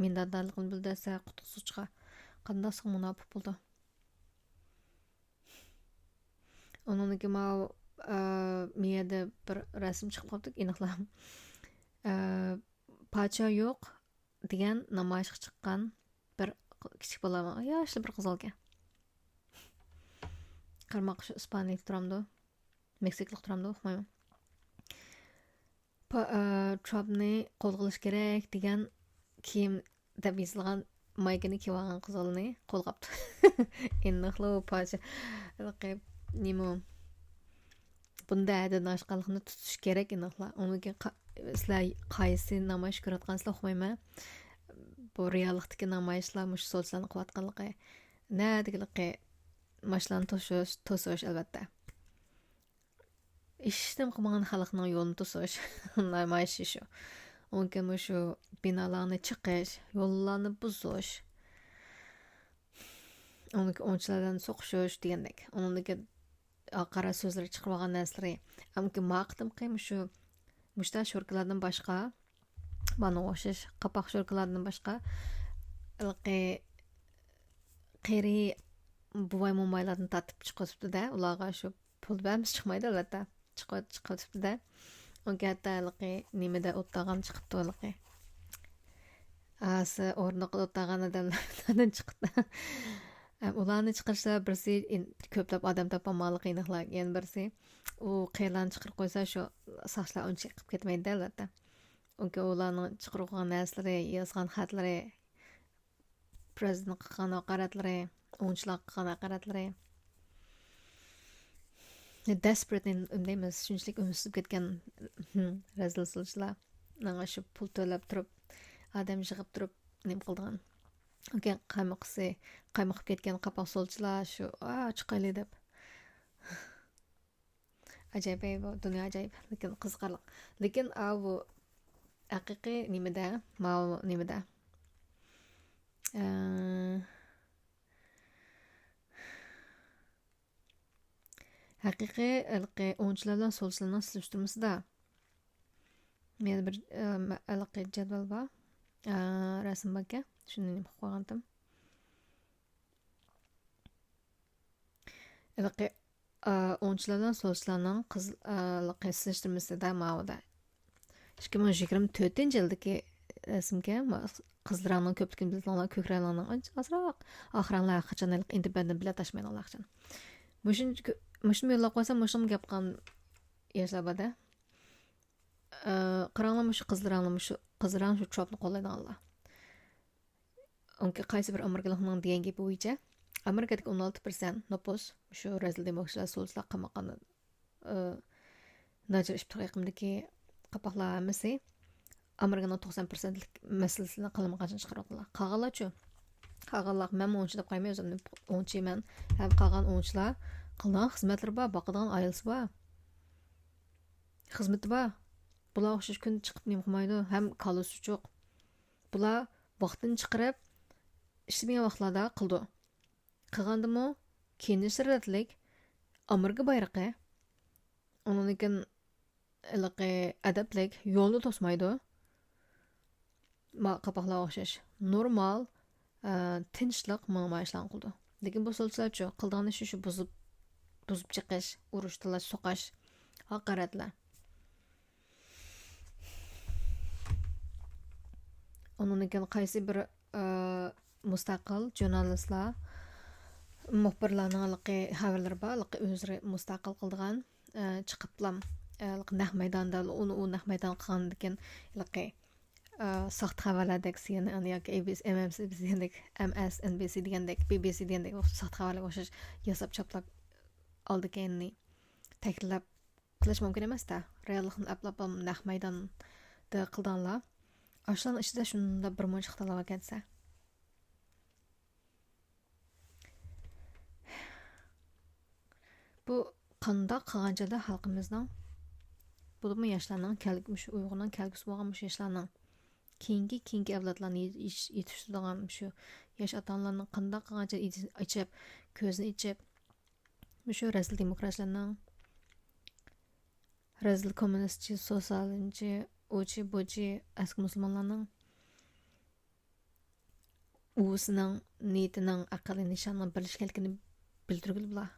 مىننەتدارلىقىنى بىلدۈرسە، قۇتقۇزغۇچىغا قانداقسىغا مۇناپىق بولىدۇ؟ ئۇنىڭدىكى ماۋۇ، ئە، مىيەدە بىر رەسىم چىقىپ قاپتۇ، ئىناقلا. ئە، پادىشاھ يوق دېگەن نامايىشقا چىققان بىر كىچىك بالا، ياشلا بىر قىز ئىكەن. قارىماققا شۇ ئىسپانىيەلىك تۇرامدۇ؟ مېكسىكىلىق تۇرامدۇ؟ ئۇقمايمەن. پا-، ئە، ترامپنى قولغا ئېلىش كېرەك دېگەن كىيىم دەپ يېزىلغان مايكىنى كىيىۋالغان قىز بالىنى قولغا ئاپتۇ. ئېنىقلا ئۇ پادىشاھ، ھېلىقى نېمە ئۇ؟ بۇندا ھەددىدىن ئاشقانلىقنى تۇتۇش كېرەك ئېنىقلا. ئۇنىڭ كېيىن قا-، سىلەر قايسى نامايىش كۆرۈۋاتقانسىلەر ئۇقمايمەن. بۇ رېئاللىقتىكى نامايىشلار مۇشۇ سولچىلارنى قىلىۋاتقانلىقى. نەدىكىلىكى ماشىنىلارنى توسۇش، توسۇش ئەلۋەتتە. ھېچنېمە قىلمىغان خەلقنىڭ يولىنى توسۇش، نامايىش شۇ. ئۇنىڭ كېيىن مۇشۇ بىنالارنى چېقىش، يوللارنى بۇزۇش. ئۇنىڭدىن كېيىن ئوڭچىلار بىلەن سوقۇشۇش دېگەندەك. ئۇنىڭدىن كېيىن ھاقارەت سۆزلىرى چىقىرىۋالغان نەرسىلىرى. ئەمما ما قېتىمقى مۇشۇ مۇشتا شوركىلاردىن باشقا، مانا ئوخشاش قاپاق شوركىلاردىن باشقا، ھېلىقى قېرى بوۋاي مومايلاردىن تارتىپ چىقىۋېتىپتۇ-دە، ئۇلارغا شۇ بولدى، ھەممىسى چىقمايدۇ، ئەلۋەتتە. چىقىۋ-، چىقىۋېتىپتۇ-دە. ئۇنكى ھەتتا ھېلىقى نېمىدە ئولتۇرغان چىقىپتۇ ھېلىقى. ئاسى ئورۇندۇقىدا ئولتۇرغان ئادەملەردىن چىقىپتۇ. ئۇلارنى چىقىرسا، بىرسى ئىن-، كۆپلەپ ئادەم تاپالمىغانلىقى ئېنىقلا، يەنە بىرسى ئۇ قېرىلارنى چىقىرىپ قويسا، شۇ ساقچىلار ئۇنچە قىپ كەتمەيدۇ، ئەلۋەتتە. ئۇنكى ئۇلارنىڭ چىقىرىپ قويغان نەرسىلىرى، يازغان خەتلىرى، پرېزىدېنتقا قىلغان ھاقارەتلىرى، ئوڭچىلارغا قىلغان ھاقارەتلىرى. دېسپرېت نېمە دەيمىز، شۇنچىلىك ئۈمىدسىزلىنىپ كەتكەن، رەزىل سولچىلار. مانا شۇ پۇل تۆلەپ تۇرۇپ، ئادەم يىغىپ تۇرۇپ، نېمە قىلىدىغان. ئوكەي، قايمۇقىسى، قايمۇقۇپ كەتكەن قاپاق سولچىلار شۇ، ئا، چىقايلى دەپ. ئاجايىپ، بۇ دۇنيا ئاجايىپ، لېكىن قىزىقارلىق. لېكىن، ئاۋۇ ھەقىقىي نېمىدە، ماۋۇ نېمىدە، ئە، ھەقىقىي ھېلىقى ئوڭچىلار بىلەن سولچىلارنىڭ سېلىشتۇرمىسىدا يەنە بىر، ئە، مە-، ھېلىقى جەدۋەل بار، ئە، رەسىم باركەن، شۇنى نېمە قىلىپ قويغانتىم. ھېلىقى، ئا، ئوڭچىلار بىلەن سولچىلارنىڭ قىز-، ئا، ھېلىقى سېلىشتۇرمىسىدا ماۋۇدا. ئىككى مىڭ يىگىرمە تۆتىنچى يىلدىكى رەسىمكەن، ما-، قىزىل رەڭنىڭ كۆپلۈكىنى بىلىدىغانلار، كۆك رەڭنىڭ ئانچە ئازراق. ئاق رەڭلەر ھەر قاچان ھېلىقى ئىندېپېندېنت بېلەت ئاچمايدىغانلار ئىكەن. مۇشۇنى كۆ-، مۇشۇنى يوللاپ قويسام، مۇشۇنىمۇ گەپ قىلغان ياشلار بار-دە. ئا، قاراڭلار، مۇشۇ قىزىل رەڭلار، مۇشۇ قىزىل رەڭ شۇ ترامپنى قوللايدىغانلار. ئۇنكى قايسى بىر ئامېرىكىلىقنىڭ دېگەن گېپى بويىچە، ئامېرىكىدىكى ئون ئالتە پىرسەنت نوپۇس شۇ رەزىل دېموكراتلار، سولچىلار، قاماقخانا، ئى، ناچار ئىپتىخار يېقىمىدىكى قاپاقلار ھەممىسى ئامېرىكىنىڭ توقسان پىرسەنتلىك مەسىلىسىنى قالمىقانچىنى چىقىرىۋاتىدىلار. قالغانلارچۇ؟ قالغانلار، مەنمۇ ئوڭچى دەپ قارايمەن ئۆزۈمنى، ئوڭچىمەن ھەم قالغان ئوڭچىلار قىلىدىغان خىزمەتلىرى بار، باقىدىغان ئائىلىسى بار، خىزمىتى بار. بۇلار ئوخشاش كۈندە چىقىپ نېمە قىلمايدۇ، ھەم كاللىسى ئوچۇق. بۇلار ۋاقتىنى چىقىرىپ، ئىشلىمىگەن ۋاقىتلاردا قىلىدۇ. قىلغاندىمۇ كىيىنىشى رەتلىك، ئامېرىكا بايرىقى، ئۇنىڭدىن كېيىن ھېلىقى ئەدەپلىك، يولنى توسمايدۇ. ما-، قاپاقلارغا ئوخشاش نورمال، ئە، تىنچلىق ماڭا ما ئىشلارنى قىلىدۇ. لېكىن بۇ سولچىلارچۇ؟ قىلىدىغان ئىشى شۇ بۇزۇپ، بۇزۇپ چېقىش، ئۇرۇش، تالاش، سوقۇش، ھاقارەتلەر. ئۇنىڭدىن كېيىن قايسى بىر، ئى، مۇستەقىل ژۇرنالىستلار، مۇخبىرلارنىڭ ھېلىقى خەۋەرلىرى بار، ھېلىقى ئۆزلىرى مۇستەقىل قىلىدىغان، ئى، چىقىپلام، ئى، ھېلىقى نەق مەيداندا، ئۇنى، ئۇ نەق مەيدان قىلغاندىن كېيىن، ھېلىقى، ئى، ساختا خەۋەرلەردەك، سىئېنئېن ياكى ئەي بى سى، ئېم ئېم سى بى سى دېگەندەك، ئېم ئېس ئېن بى سى دېگەندەك، بى بى سى دېگەندەك، ساختا خەۋەرلەرگە ئوخشاش ياساپ چاپلاپ ئالدى كەينىنى تەھرىرلەپ قىلىش مۇمكىن ئەمەس-تە. رېئاللىقنى ئەپلاپ نەق مەيداندا قىلىدىغانلار. ئاشۇلارنىڭ ئىچىدە شۇنداق بىر مۇنچە خاتالار باركەن دېسە. بۇ قانداق قىلغان چاغدا خەلقىمىزنىڭ، بولۇپمۇ ياشلارنىڭ كەل-، مۇشۇ ئۇيغۇرنىڭ كەلگۈسى بولغان مۇشۇ ياشلارنىڭ، كېيىنكى، كېيىنكى ئەۋلادلارنى يېتىش-، يېتىشتۈرىدىغان مۇشۇ ياش ئاتا-ئانىلارنىڭ قانداق قىلغان چاغدا ئېچىپ، كۆزىنى ئېچىپ، مۇشۇ رەزىل دېموكراتلارنىڭ، رەزىل كوممۇنىستچى، سوتسىيالىزمچى، ئۇچى، بۇچى، ئەسكى مۇسۇلمانلارنىڭ ئۇۋىسىنىڭ، نىيىتىنىڭ، ئەقەللىي نىشانىنىڭ بىرلىشكەنلىكىنى بىلدۈرگىلى بۇلار.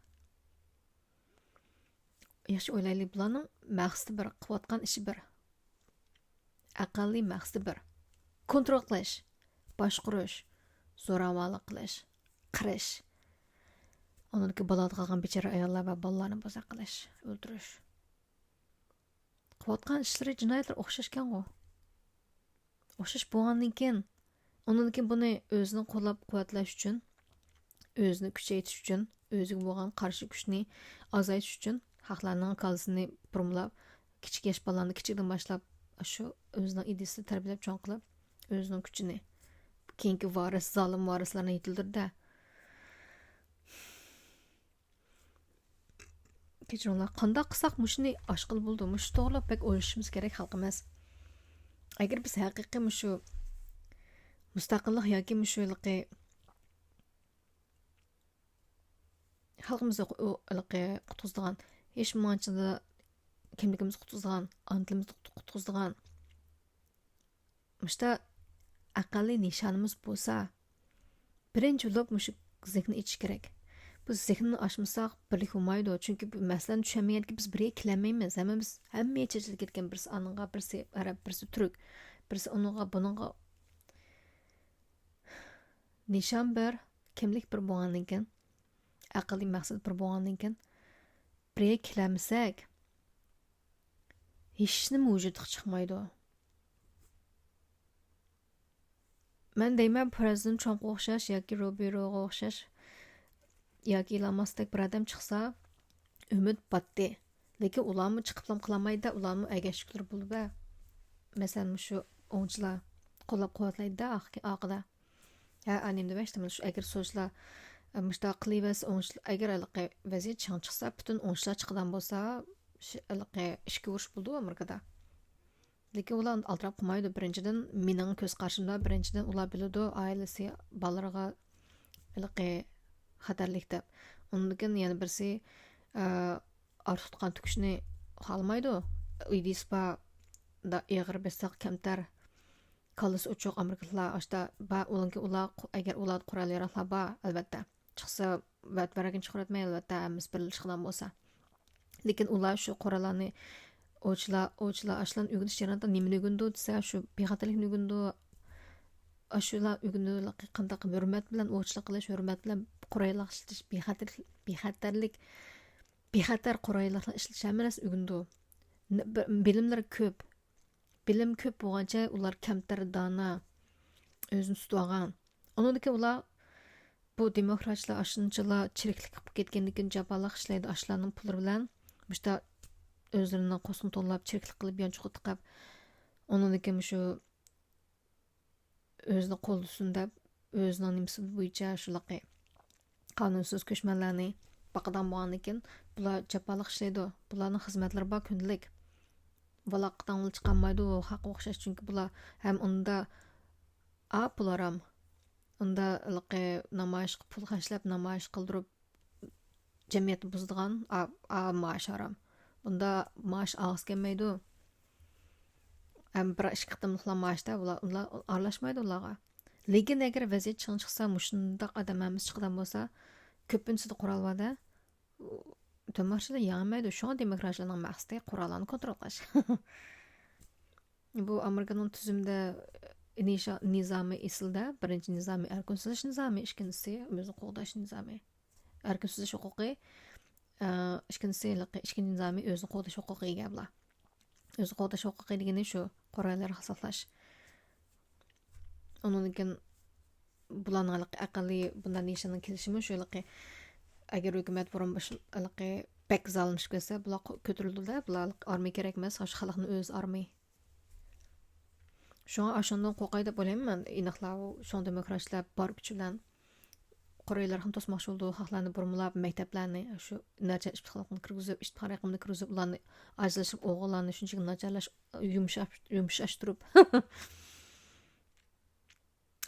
ياخشى ئويلايلى، بۇلارنىڭ مەقسىتى بىر، قىلىۋاتقان ئىشى بىر. ئەقەللىي مەقسىتى بىر. كونترول قىلىش، باشقۇرۇش، زوراۋانلىق قىلىش، قىرىش. ئۇنىڭدىكى بالادا قالغان بىچارە ئاياللار ۋە بالىلارنى بوزەك قىلىش، ئۆلتۈرۈش. قىلىۋاتقان ئىشلىرى، جىنايەتلىرى ئوخشاشكەنغۇ. ئوخشاش بولغاندىن كېيىن، ئۇنىڭدىن كېيىن بۇنى ئۆزىنى قوللاپ قۇۋۋەتلەش ئۈچۈن، ئۆزىنى كۈچەيتىش ئۈچۈن، ئۆزىگە بولغان قارشى كۈچنى ئازايتىش ئۈچۈن، خەقلەرنىڭ كاللىسىنى بۇرمىلاپ، كىچىك ياش بالىلارنى كىچىكىدىن باشلاپ، شۇ ئۆزىنىڭ ئىدىيىسىدا تەربىيەلەپ چوڭ قىلىپ، ئۆزىنىڭ كۈچىنى كېيىنكى ۋارىس، زالىم ۋارىسلارنى يېتىلدۈردى. كەچۈرۈڭلار، قانداق قىلساق مۇشۇنى ئاشقىلى بولىدۇ؟ مۇشۇ توغرىلىق بەك ئويلىشىشىمىز كېرەك خەلقىمىز. ئەگەر بىز ھەقىقىي مۇشۇ مۇستەقىللىق ياكى مۇشۇ ھېلىقى خەلقىمىزنى قۇ-، ئۇ ھېلىقى قۇتقۇزىدىغان، ھېچ بولمىغانچە كىملىكىمىزنى قۇتقۇزىدىغان، ئانا تىلىمىزنى قۇت-، قۇتقۇزىدىغان مۇشتا ئەقەللىي نىشانىمىز بولسا، بىرىنچى بولۇپ مۇشۇ زېھنى ئېچىش كېرەك. بۇ زېھنىنى ئاچمىساق، بىرلىك بولمايدۇ. چۈنكى بۇ مەسىلىنى چۈشەنمىگەنكى بىز بىرگە كېلەلمەيمىز. ھەممىمىز، ھەممە چېچىلىپ كەتكەن، بىرسى ئانىڭغا، بىرسى ئەرەب، بىرسى تۈرك، بىرسى ئۇنىڭغا، بۇنىڭغا. نىشان بىر، كىملىك بىر بولغاندىن كېيىن، ئەقلىي مەقسەت بىر بولغاندىن كېيىن، بىرگە كېلەلمىسەك، ھېچنېمە ۋۇجۇدقا چىقمايدۇ. مەن دەيمەن، پرېزىدېنت ترامپقا ئوخشاش ياكى روبېروغا ئوخشاش ياكى ئېلان ماسكتەك بىر ئادەم چىقسا، ئۈمىد باتتى. لېكىن ئۇلارمۇ چىقىپلا قىلالمايدۇ، ئۇلارمۇ ئەگەشكۈلىرى بولىدۇ. مەسىلەن، مۇشۇ ئوڭچىلار قوللاپ قۇۋۋەتلەيدۇ ئارقىدا. ھە، ئانىم دېمەكچىدىم، شۇ ئەگەر سوچىلار مۇشۇنداق قىلىۋەرسە، ئوڭچىلار، ئەگەر ھېلىقى ۋەزىيەت چىڭ چىقسا، پۈتۈن ئوڭچىلار چىقىدىغان بولسا، شۇ ھېلىقى ئىچكى ئۇرۇش بولىدۇ ئامېرىكىدا. لېكىن ئۇلار ئالدىراپ قالمايدۇ. بىرىنچىدىن، مېنىڭ كۆز قارىشىمدا، بىرىنچىدىن، ئۇلار بىلىدۇ، ئائىلىسى، بالىلىرىغا ھېلىقى خەتەرلىك دەپ. ئۇندىن كېيىن يەنە بىرسى، ئە، ئارتۇق تۇغقان تۇكۇشنى خالىمايدۇ. ئىدىيىسى بار، دا-، ئېغىر بېسىق، كەمتەر، كاللىسى ئوچۇق ئامېرىكىلىقلار، ئاشتا بار، ئۇنىڭكى ئۇلار، ئەگەر ئۇلاردا قورال ياراغلار بار، ئەلۋەتتە. چىقسا، ۋەت بەرگىن چىقىرىۋەتمەي، ئەلۋەتتە، ھەممىسى بىرلا چىقىدىغان بولسا. لېكىن ئۇلار شۇ قوراللارنى ئوۋچىلار، ئوۋچىلار ئاشۇلارنى ئۆگىنىش جەريانىدا نېمىنى ئۆگىنىدۇ دېسە، شۇ بىخەتەرلىكنى ئۆگىنىدۇ. ئاشۇلار ئۆگىنىدۇ، قانداق ھۆرمەت بىلەن ئوۋچىلىق قىلىش، ھۆرمەت بىلەن قورال ئىشلىتىش، بىخەتەر-، بىخەتەرلىك، بىخەتەر قوراللارنى ئىشلىتىش، ھەممە نەرسىنى ئۆگىنىدۇ. بىلىملىرى كۆپ. بىلىم كۆپ بولغانچە ئۇلار كەمتەر، دانا، ئۆزىنى تۇتۇۋالغان. ئۇنىڭدىن كېيىن ئۇلار، بۇ دېموكراتچىلار ئاشۇنچىلا چىرىكلىك قىلىپ كەتكەندىن كېيىن جاپالىق ئىشلەيدۇ، ئاشۇلارنىڭ پۇللىرى بىلەن مۇشتا ئۆزلىرىنىڭ قوسۇن توللاپ، چىرىكلىك قىلىپ، يانچۇق تىقىپ، ئۇنىڭدىن كېيىن مۇشۇ ئۆزىنى قوللىسۇن دەپ، ئۆزىنىڭ نېمىسى بويىچە شۇلىقى قانۇنسىز كۆچمەنلەرنى باقىدىغان بولغاندىن كېيىن، بۇلار جاپالىق ئىشلەيدۇ. بۇلارنىڭ خىزمەتلىرى بار كۈندىلىك. ۋالاققا تاڭلا چىقالمايدۇ، ھەققە ئوخشاش. چۈنكى بۇلار ھەم ئۇندا، ئا، پۇل ھارام. ئۇندا ھېلىقى نامايىشقا پۇل خەجلەپ، نامايىش قىلدۇرۇپ، جەمئىيەتنى بۇزىدىغان، ئا، ئا، مائاش ھارام. بۇندا مائاش ئالغۇسى كەلمەيدۇ. ھەم بىر ئىككى قېتىملىقلا مائاشتا بۇلار، ئۇلار ئارىلاشمايدۇ ئۇلارغا. لېكىن ئەگەر ۋەزىيەت چىڭ چىقسا، مۇشۇنداق ئادەم ھەممىسى چىقىدىغان بولسا، كۆپىنچىسىدە قورال بار-دە. دېموكراتچىلار يەڭمەيدۇ. شۇڭا دېموكراتچىلارنىڭ مەقسىتى قوراللارنى كونترول قىلىش. بۇ ئامېرىكىنىڭ تۈزۈمدە نىشا-، نىزامى ئېسىلدە، بىرىنچى نىزامى ئەركىن سۆزلەش نىزامى، ئىككىنچىسى ئۆزىنى قوغداش نىزامى. ئەركىن سۆزلەش ھوقۇقى، ئە، ئىككىنچىسى، ھېلىقى ئىككىنچى نىزامى ئۆزىنى قوغداش ھوقۇقىغا ئىگە بۇلار. ئۆزىنى قوغداش ھوقۇقى دېگىنى شۇ، قوراللىرىغا ساقلاش. ئۇنىڭدىن كېيىن بۇلارنىڭ ھېلىقى ئەقەللىي بۇنداق نىشاننىڭ كېلىشىمۇ شۇ، ھېلىقى ئەگەر ھۆكۈمەت بۇرۇن بۇ شۇ-، ھېلىقى بەك زالىملىشىپ كەتسە، بۇلار قو-، كۆتۈرۈلىدۇ-دە، بۇلار ھېلىقى ئارمىيە كېرەكمەس، شۇ خەلقنىڭ ئۆزى ئارمىيە. شۇڭا ئاشۇندىن قورقاي دەپ ئويلايمەن مەن. ئىناقلا شۇڭا دېموكراتلار بار كۈچى بىلەن قوراللارنى توسماقچى بولىدۇ، خەقلەرنى بۇرمىلاپ، مەكتەپلەرنى، شۇ نەچچە ئىپتىخارلىقنى كىرگۈزۈپ، ئىپتىخار يېقىمنى كىرگۈزۈپ، ئۇلارنى ئاجىزلىشىپ، ئوغۇللارنى شۇنچىلىك ناچارلاش-، يۇمشاش-، يۇمشاشتۇرۇپ،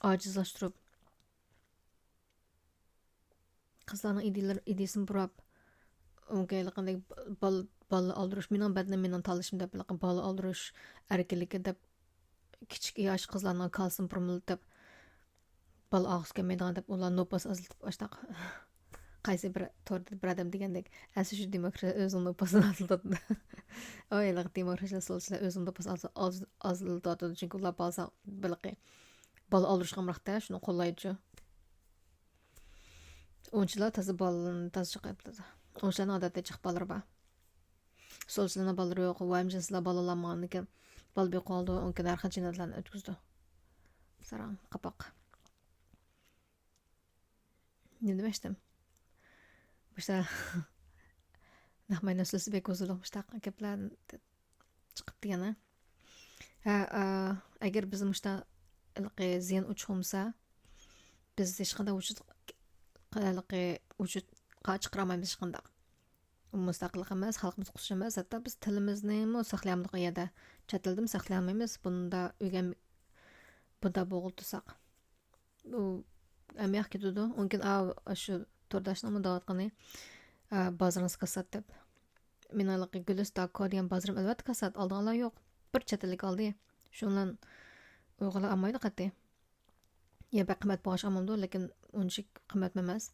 ئاجىزلاشتۇرۇپ، قىزلارنىڭ ئىدىيىلىرى، ئىدىيىسىنى بۇراپ، ئۇنىڭ ھېلىقىندەك بال-، بالا ئالدۇرۇش، مېنىڭ بەدىنىم مېنىڭ تاللىشىم دەپ، ھېلىقى بالا ئالدۇرۇش ئەركىنلىكى دەپ، كىچىك ياش قىزلارنىڭ كالىسىنى بۇرمىلىتىپ، بالا ئالغۇسى كەلمەيدىغان دەپ، ئۇلار نوپۇس ئازلىتىپ، ئاشتاق. قايسى بىر توردا بىر ئادەم دېگەندەك، ئەسلى شۇ دېموكرات ئۆزىنىڭ نوپۇسىنى ئازلىتىۋاتىدۇ. ئۇ ھېلىقى دېموكراتلار، سولچىلار ئۆزىنىڭ نوپۇسىنى ئاز-، ئاز-، ئازلىتىۋاتىدۇ. چۈنكى ئۇلار بالىسى، ھېلىقى بالا ئالدۇرۇشقا ئامراقتا، شۇنى قوللايدۇ. ئۇنچىلا تازا بالىلىرىنى تازا چىقىرىپ بىلىدۇ. ئۇنچىلارنىڭ ئادەتتە جىق بالىلىرى بار. سولچىلارنىڭ بالىلىرى يوق، ۋەمجىسىلار بالىلانمىغاندىكىن بالا بېقىۋالىدۇ، ئۇنىڭ كېيىن ھەر خىل جىنايەتلەرنى ئۆتكۈزىدۇ. ساراڭ قاپاق. نېمە دېمەكچىدىم؟ مۇشتا نەق مەيدان سۆزلىسە بەك ھۇزۇرلۇق مۇشتاق گەپلەر چىقىپ دېگەن. ھە، ئە، ئەگەر بىز مۇشتا ھېلىقى زىيان ئۇچۇق بولمىسا، بىز ھېچقانداق ۋۇجۇد، ھېلىقى ۋۇجۇدقا چىقىرالمايمىز ھېچقانداق. مۇستەقىللىق ئەمەس، خەلقىمىز قۇتۇلۇش ئەمەس، ھەتتا بىز تىلىمىزنىمۇ ساقلىيالمىدۇق ئۇ يەردە. چەت ئىلدىمۇ ساقلىيالمايمىز، بۇندا ئۆگەن-، بۇندا بوغۇلۇپ تۇرساق. ئۇ ئەمەياق كېتىدۇ. ئۇنىڭ كېيىن، ئا، شۇ تورداشنىڭمۇ دەۋاتقىنى، ئا، بازىرىڭىز كاسات دەپ. مېنىڭ ھېلىقى گۈلىستاكو دېگەن بازىرىم ئەلۋەتتە كاسات، ئالىدىغانلار يوق. بىر چەت ئەللىك ئالدى. شۇنىڭ بىلەن ئۇيغۇرلار ئالمايدۇ قەتئىي. يا بەك قىممەت بولغاچقا ئالمامدۇ، لېكىن ئۇنچە قىممەتمۇ ئەمەس.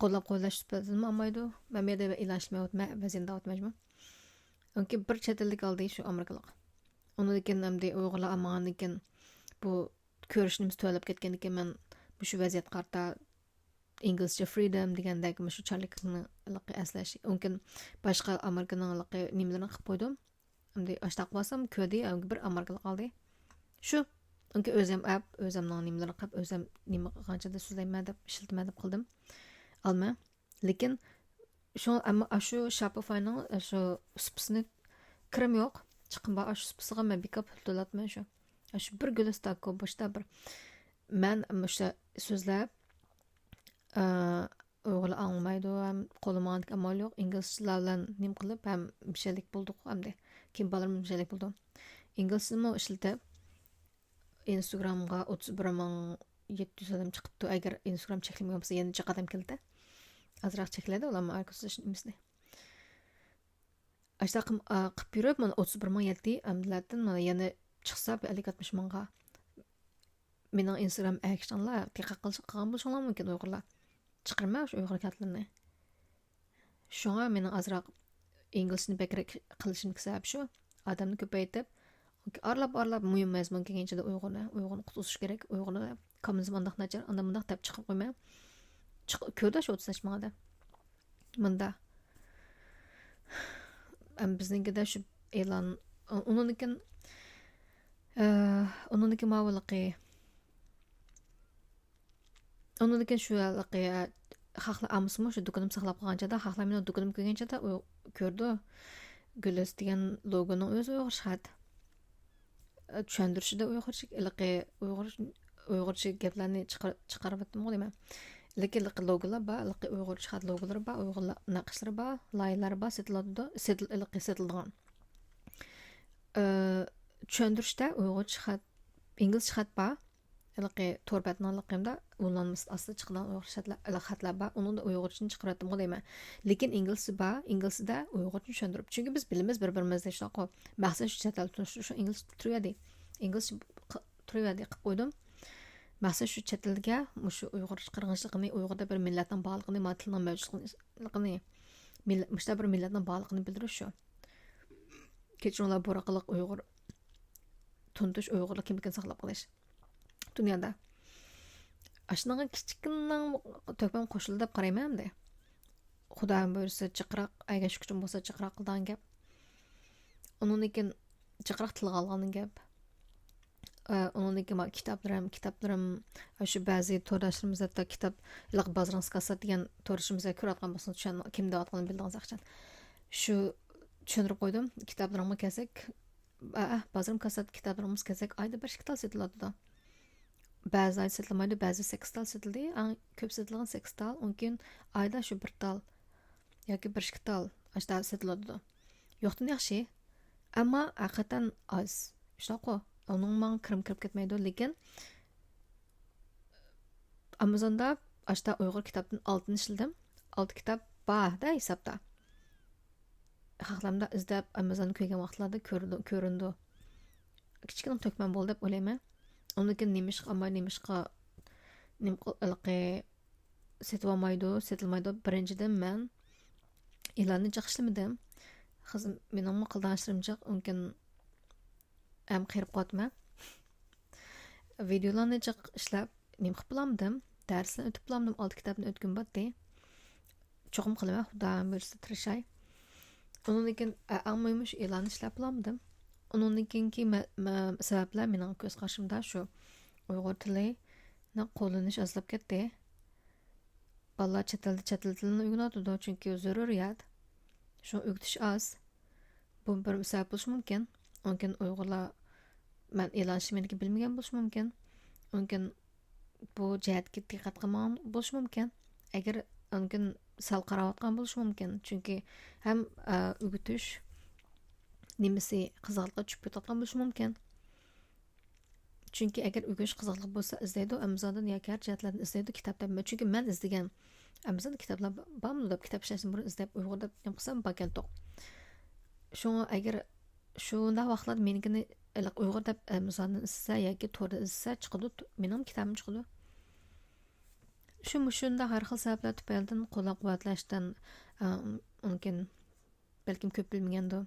قوللاپ قويلاش سۈپەتىدىمۇ ئالمايدۇ. مەن بۇ يەردە ئېلان ئىشلىمەيۋاتىمەن، ۋەزىيەتنى دەۋاتىمەن. ئۇنىڭ كېيىن بىر چەت ئەللىك ئالدى شۇ ئامېرىكىلىق. ئۇنىڭدىن كېيىن ئەمدى ئۇيغۇرلار ئالمىغاندىن كېيىن بۇ كۆرۈش نېمىسى تۆۋەنلەپ كەتكەندىن كېيىن مەن مۇشۇ ۋەزىيەتكە قارىتا ئىنگلىزچە فرىدوم دېگەندەك مۇشۇ چارلىكنى ھېلىقى ئەسلەش. ئۇنىڭ كېيىن باشقا ئامېرىكىنىڭ ھېلىقى نېمىلىرىنى قىلىپ قويدۇم. ئەمدى ئاشتاق بولسام كۆردى، ئەمدى بىر ئامېرىكىلىق ئالدى. شۇ. ئۇنىڭ كېيىن ئۆزۈم ئەپ، ئۆزۈمنىڭ نېمىلىرىنى قىلىپ، ئۆزۈم نېمە قىلغانچە سۆزلەيمەن دەپ، ئىشلىتىمەن دەپ قىلدىم. ئالما. لېكىن شۇ، ئەمما ئاشۇ شاپىفاينىڭ شۇ سۇپىسىنى كىرىم يوق. چىقىم بار، ئاشۇ سۇپىسىغا مەن بىكاپ پۇل تۆلەتمەن شۇ. ئاشۇ بىر گۈلىستە ئاكا بوشتا بىر. مەن مۇشۇ سۆزلەپ، ئە، ئۇيغۇرلار ئاڭلىمايدۇ، ھەم قولىماندىكى ئامال يوق. ئىنگلىزچىلار بىلەن نېمە قىلىپ، ھەم بىشەللىك بولدۇق ئەمدى. كېيىن بالىلىرىم بىشەللىك بولىدۇ. ئىنگلىزچىمۇ ئىشلىتىپ، ئىنستاگرامغا ئوتتۇز بىر مىڭ يەتتە يۈز ئادەم چىقىپتۇ. ئەگەر ئىنستاگرام چەكلىمىگەن بولسا، يەنە جىق ئادەم كېلىدۇ. ئازراق چەكلىدى ئۇلارمۇ ئاكوزىشن نېمىسىنى. ئاشۇنداق قىم-، ئا، قىپ يۈرۈپ، مانا ئوتتۇز بىر مىڭ يەتتى ئەمدىلەردىن مانا يەنە چىقسا، بىر ئەللىك ئاتمىش مىڭغا. مېنىڭ ئىنستاگرام ئەكشنىڭلار تېخى قىلغان بولۇشۇڭلار مۇمكىن ئۇيغۇرلار. چىقىرىمەن شۇ ئۇيغۇر كاتلىرىنى. شۇڭا مېنىڭ ئازراق ئىنگلىزچىنى بەكرەك قىلىشىمدىكى سەۋەب شۇ. ئادەمنى كۆپەيتىپ، ئارىلاپ-ئارىلاپ مۇھىم مەزمۇن كەلگەنچىدە ئۇيغۇرنى، ئۇيغۇرنى قۇتقۇزۇش كېرەك، ئۇيغۇرنى كوممۇنىزم ئانداق ناچار، ئانداق مۇنداق دەپ چىقىپ قويماي. چىق-، كۆردى شۇ ئوتتۇز نەچچە مىڭ ئادەم. مۇندا. ئەم، بىزنىڭكىدە شۇ ئېلان، ئۇ-، ئۇنىڭدىن كېيىن، ئە، ئۇنىڭدىن كېيىن ماۋۇلىقى. ئۇنىڭدىن كېيىن شۇ ھېلىقى، خەقلەر ئالمىسىمۇ شۇ دۇكىنىم ساقلاپ قالغان چاغدا، خەقلەر مېنىڭ دۇكىنىمنى كۆرگەن چاغدا ئۇ كۆرىدۇ. گۈلىس دېگەن لوگونىڭ ئۆزى ئۇيغۇرچە خەت. چۈشەندۈرۈشىدە ئۇيغۇرچە، ھېلىقى ئۇيغۇر، ئۇيغۇرچە گەپلەرنى چىقار-، چىقىرىۋەتتىمغۇ دەيمەن. لېكىن ھېلىقى لوگولا بار، ھېلىقى ئۇيغۇرچە خەت لوگولىرى بار، ئۇيغۇر نەقىشلىرى بار، لايىھەلەر بار، سېتىلىدۇ، سېتىل-، ھېلىقى سېتىلىدىغان. ئى، چۈشەندۈرۈشتە ئۇيغۇرچە خەت، ئىنگلىزچە خەت بار. ھېلىقى تور بەتنىڭ ھېلىقى ئۇلانمىسى ئاستىدا چىقىدىغان ئۇيغۇرچە خەتلەر، خەتلەر بار. ئۇنىڭدا ئۇيغۇرچىنى چىقىرىۋەتتىمغۇ دەيمەن. لېكىن ئىنگلىزچە بار، ئىنگلىزچىدە ئۇيغۇرچە چۈشەندۈرۈپ. چۈنكى بىز بىلىمىز بىر-بىرىمىزنى شۇنداققۇ. مەخسۇس شۇ چەت ئەلدە تونۇشۇپ، شۇ ئىنگلىزچە تۇرۇۋەردى. ئىنگلىزچە ق-، تۇرۇۋەردى، قىلىپ قويدۇم. مەخسۇس شۇ چەت ئەلگە مۇشۇ ئۇيغۇر قىرغىنچىلىقىنى، ئۇيغۇر دەپ بىر مىللەتنىڭ بارلىقىنى، مانا تىلنىڭ مەۋجۇتلۇقىنى، مىللەت، مۇشۇنداق بىر مىللەتنىڭ بارلىقىنى بىلدۈرۈش شۇ. كەچۈرۈڭلار، بۇ ئارقىلىق ئۇيغۇر تونۇتۇش، ئۇيغۇرلۇق كىملىكىنى ساقلاپ قېلىش. دۇنيادا. ئاشۇنىڭغا كىچىككىنە تۆھپەم قوشۇلدى دەپ قارايمەن ئەمدى. خۇدا بۇيرۇسا جىقراق، ئەگەر شۇ كۈچۈم بولسا جىقراق قىلىدىغان گەپ. ئۇنىڭدىن كېيىن جىقراق تىلغا ئالغان گەپ. ئە، ئۇنىڭدىن كېيىن مانا كىتابلىرىم، كىتابلىرىم، ئە، شۇ بەزى تورداشلىرىمىز ھەتتا كىتاب، ھېلىقى بازىرىڭىز كاسات دېگەن توردىشىمىز كۆرۈۋاتقان بولسىڭىز، چۈشەن-، كىم دەۋاتقىنىنى بىلىدىغان زاخشان. شۇ چۈشەندۈرۈپ قويدۇم، كىتابلىرىڭمۇ كەسەك، ئە، ئە، بازىرىم كاسات، كىتابلىرىڭىز كەسەك، ئايدا بىر ئىككى تال سېتىلىۋاتىدۇ. بەزى ئايدا سېتىلمايدۇ، بەزى سەككىز تال سېتىلدى. ئەڭ كۆپ سېتىلغان سەككىز تال، ئۇنىڭ كېيىن ئايدا شۇ بىر تال ياكى بىر ئىككى تال ئاشۇنداق سېتىلىۋاتىدۇ. يوقتىن ياخشى. ئەمما ھەقىقەتەن ئاز. شۇنداققۇ؟ ئۇنىڭ ماڭا كىرىم كىرىپ كەتمەيدۇ، لېكىن ئامازوندا ئاشتا ئۇيغۇر كىتابتىن ئالتىنى ئىشلىدىم. ئالتە كىتاب بار-دە ھېسابتا. خەقلەر ئىزدەپ، ئامازوندا كۆرگەن ۋاقىتلاردا كۆرىدۇ، كۆرۈنىدۇ. كىچىككىنە تۆھپەم بولدى دەپ ئويلايمەن. ئۇنىڭدىن كېيىن نېمىشقا ئالماي، نېمىشقا، نېمە قىل-، ھېلىقى سېتىۋالمايدۇ، سېتىلمايدۇ. بىرىنچىدىن، مەن ئېلاننى جىق ئىشلىمىدىم. خىز-، مېنىڭمۇ قىلىدىغان ئىشلىرىم جىق، ئۇنىڭدىن كېيىن ھەم قېرىپ قالدىم. ۋىدېئولارنى جىق ئىشلەپ، نېمە قىلىپ بولالمىدىم؟ دەرسلەرنى ئۆتۈپ بولالمىدىم، ئالتە كىتابنى ئۆتكۈم باتتى. چوقۇم قىلىمەن، خۇدا بۇيرۇسا تىرىشاي. ئۇنىڭدىن كېيىن، ئە، ئەڭ مۇھىمى شۇ ئېلاننى ئىشلەپ بولالمىدىم. ئۇنىڭدىن كېيىنكى مە-، مە-، سەۋەبلەر مېنىڭ كۆز قارىشىمدا شۇ ئۇيغۇر تىلىنى قوللىنىش ئازلاپ كەتتى. بالىلار چەت ئەلدە چەت ئەل تىلىنى ئۆگىنىۋاتىدۇ، چۈنكى زۆرۈرىيەت. شۇڭا ئۆگىتىش ئاز. بۇ بىر سەۋەب بولۇشى مۇمكىن. ئۇنىڭدىن كېيىن ئۇيغۇرلار مەن ئېلان ئىشلىمىگەنلىكىنى بىلمىگەن بولۇشى مۇمكىن. ئۇنىڭدىن كېيىن بۇ جەھەتكە دىققەت قىلمىغان بولۇشى مۇمكىن. ئەگەر ئۇنىڭدىن كېيىن سەل قاراۋاتقان بولۇشى مۇمكىن. چۈنكى ھەم، ئە، ئۆگىتىش نېمىسى قىزىقلىققا چۈشۈپ كېتىۋاتقان بولۇشى مۇمكىن. چۈنكى ئەگەر ئۆگىنىش قىزىقلىق بولسا ئىزدەيدۇ، ئامازوندىن ياكى ھەر جەھەتلەردىن ئىزدەيدۇ كىتاب دەپ. چۈنكى مەن ئىزدىگەن، ئامازوندا كىتابلار بارمۇ دەپ كىتاب ئىشلەشتىن بۇرۇن ئىزدەپ ئۇيغۇر دەپ نېمە قىلسام باركەنتۇق. شۇڭا ئەگەر شۇنداق ۋاقىتلاردا مېنىڭكىنى ئۇيغۇر دەپ ئامازوندىن ئىزدىسە ياكى توردا ئىزدىسە چىقىدۇ، مېنىڭ كىتابىم چىقىدۇ. شۇ مۇشۇنداق ھەر خىل سەۋەبلەر تۈپەيلىدىن قوللاپ قۇۋۋەتلەشتىن، ئە، ئۇنىڭكىن بەلكىم كۆپ بىلمىگەندۇ.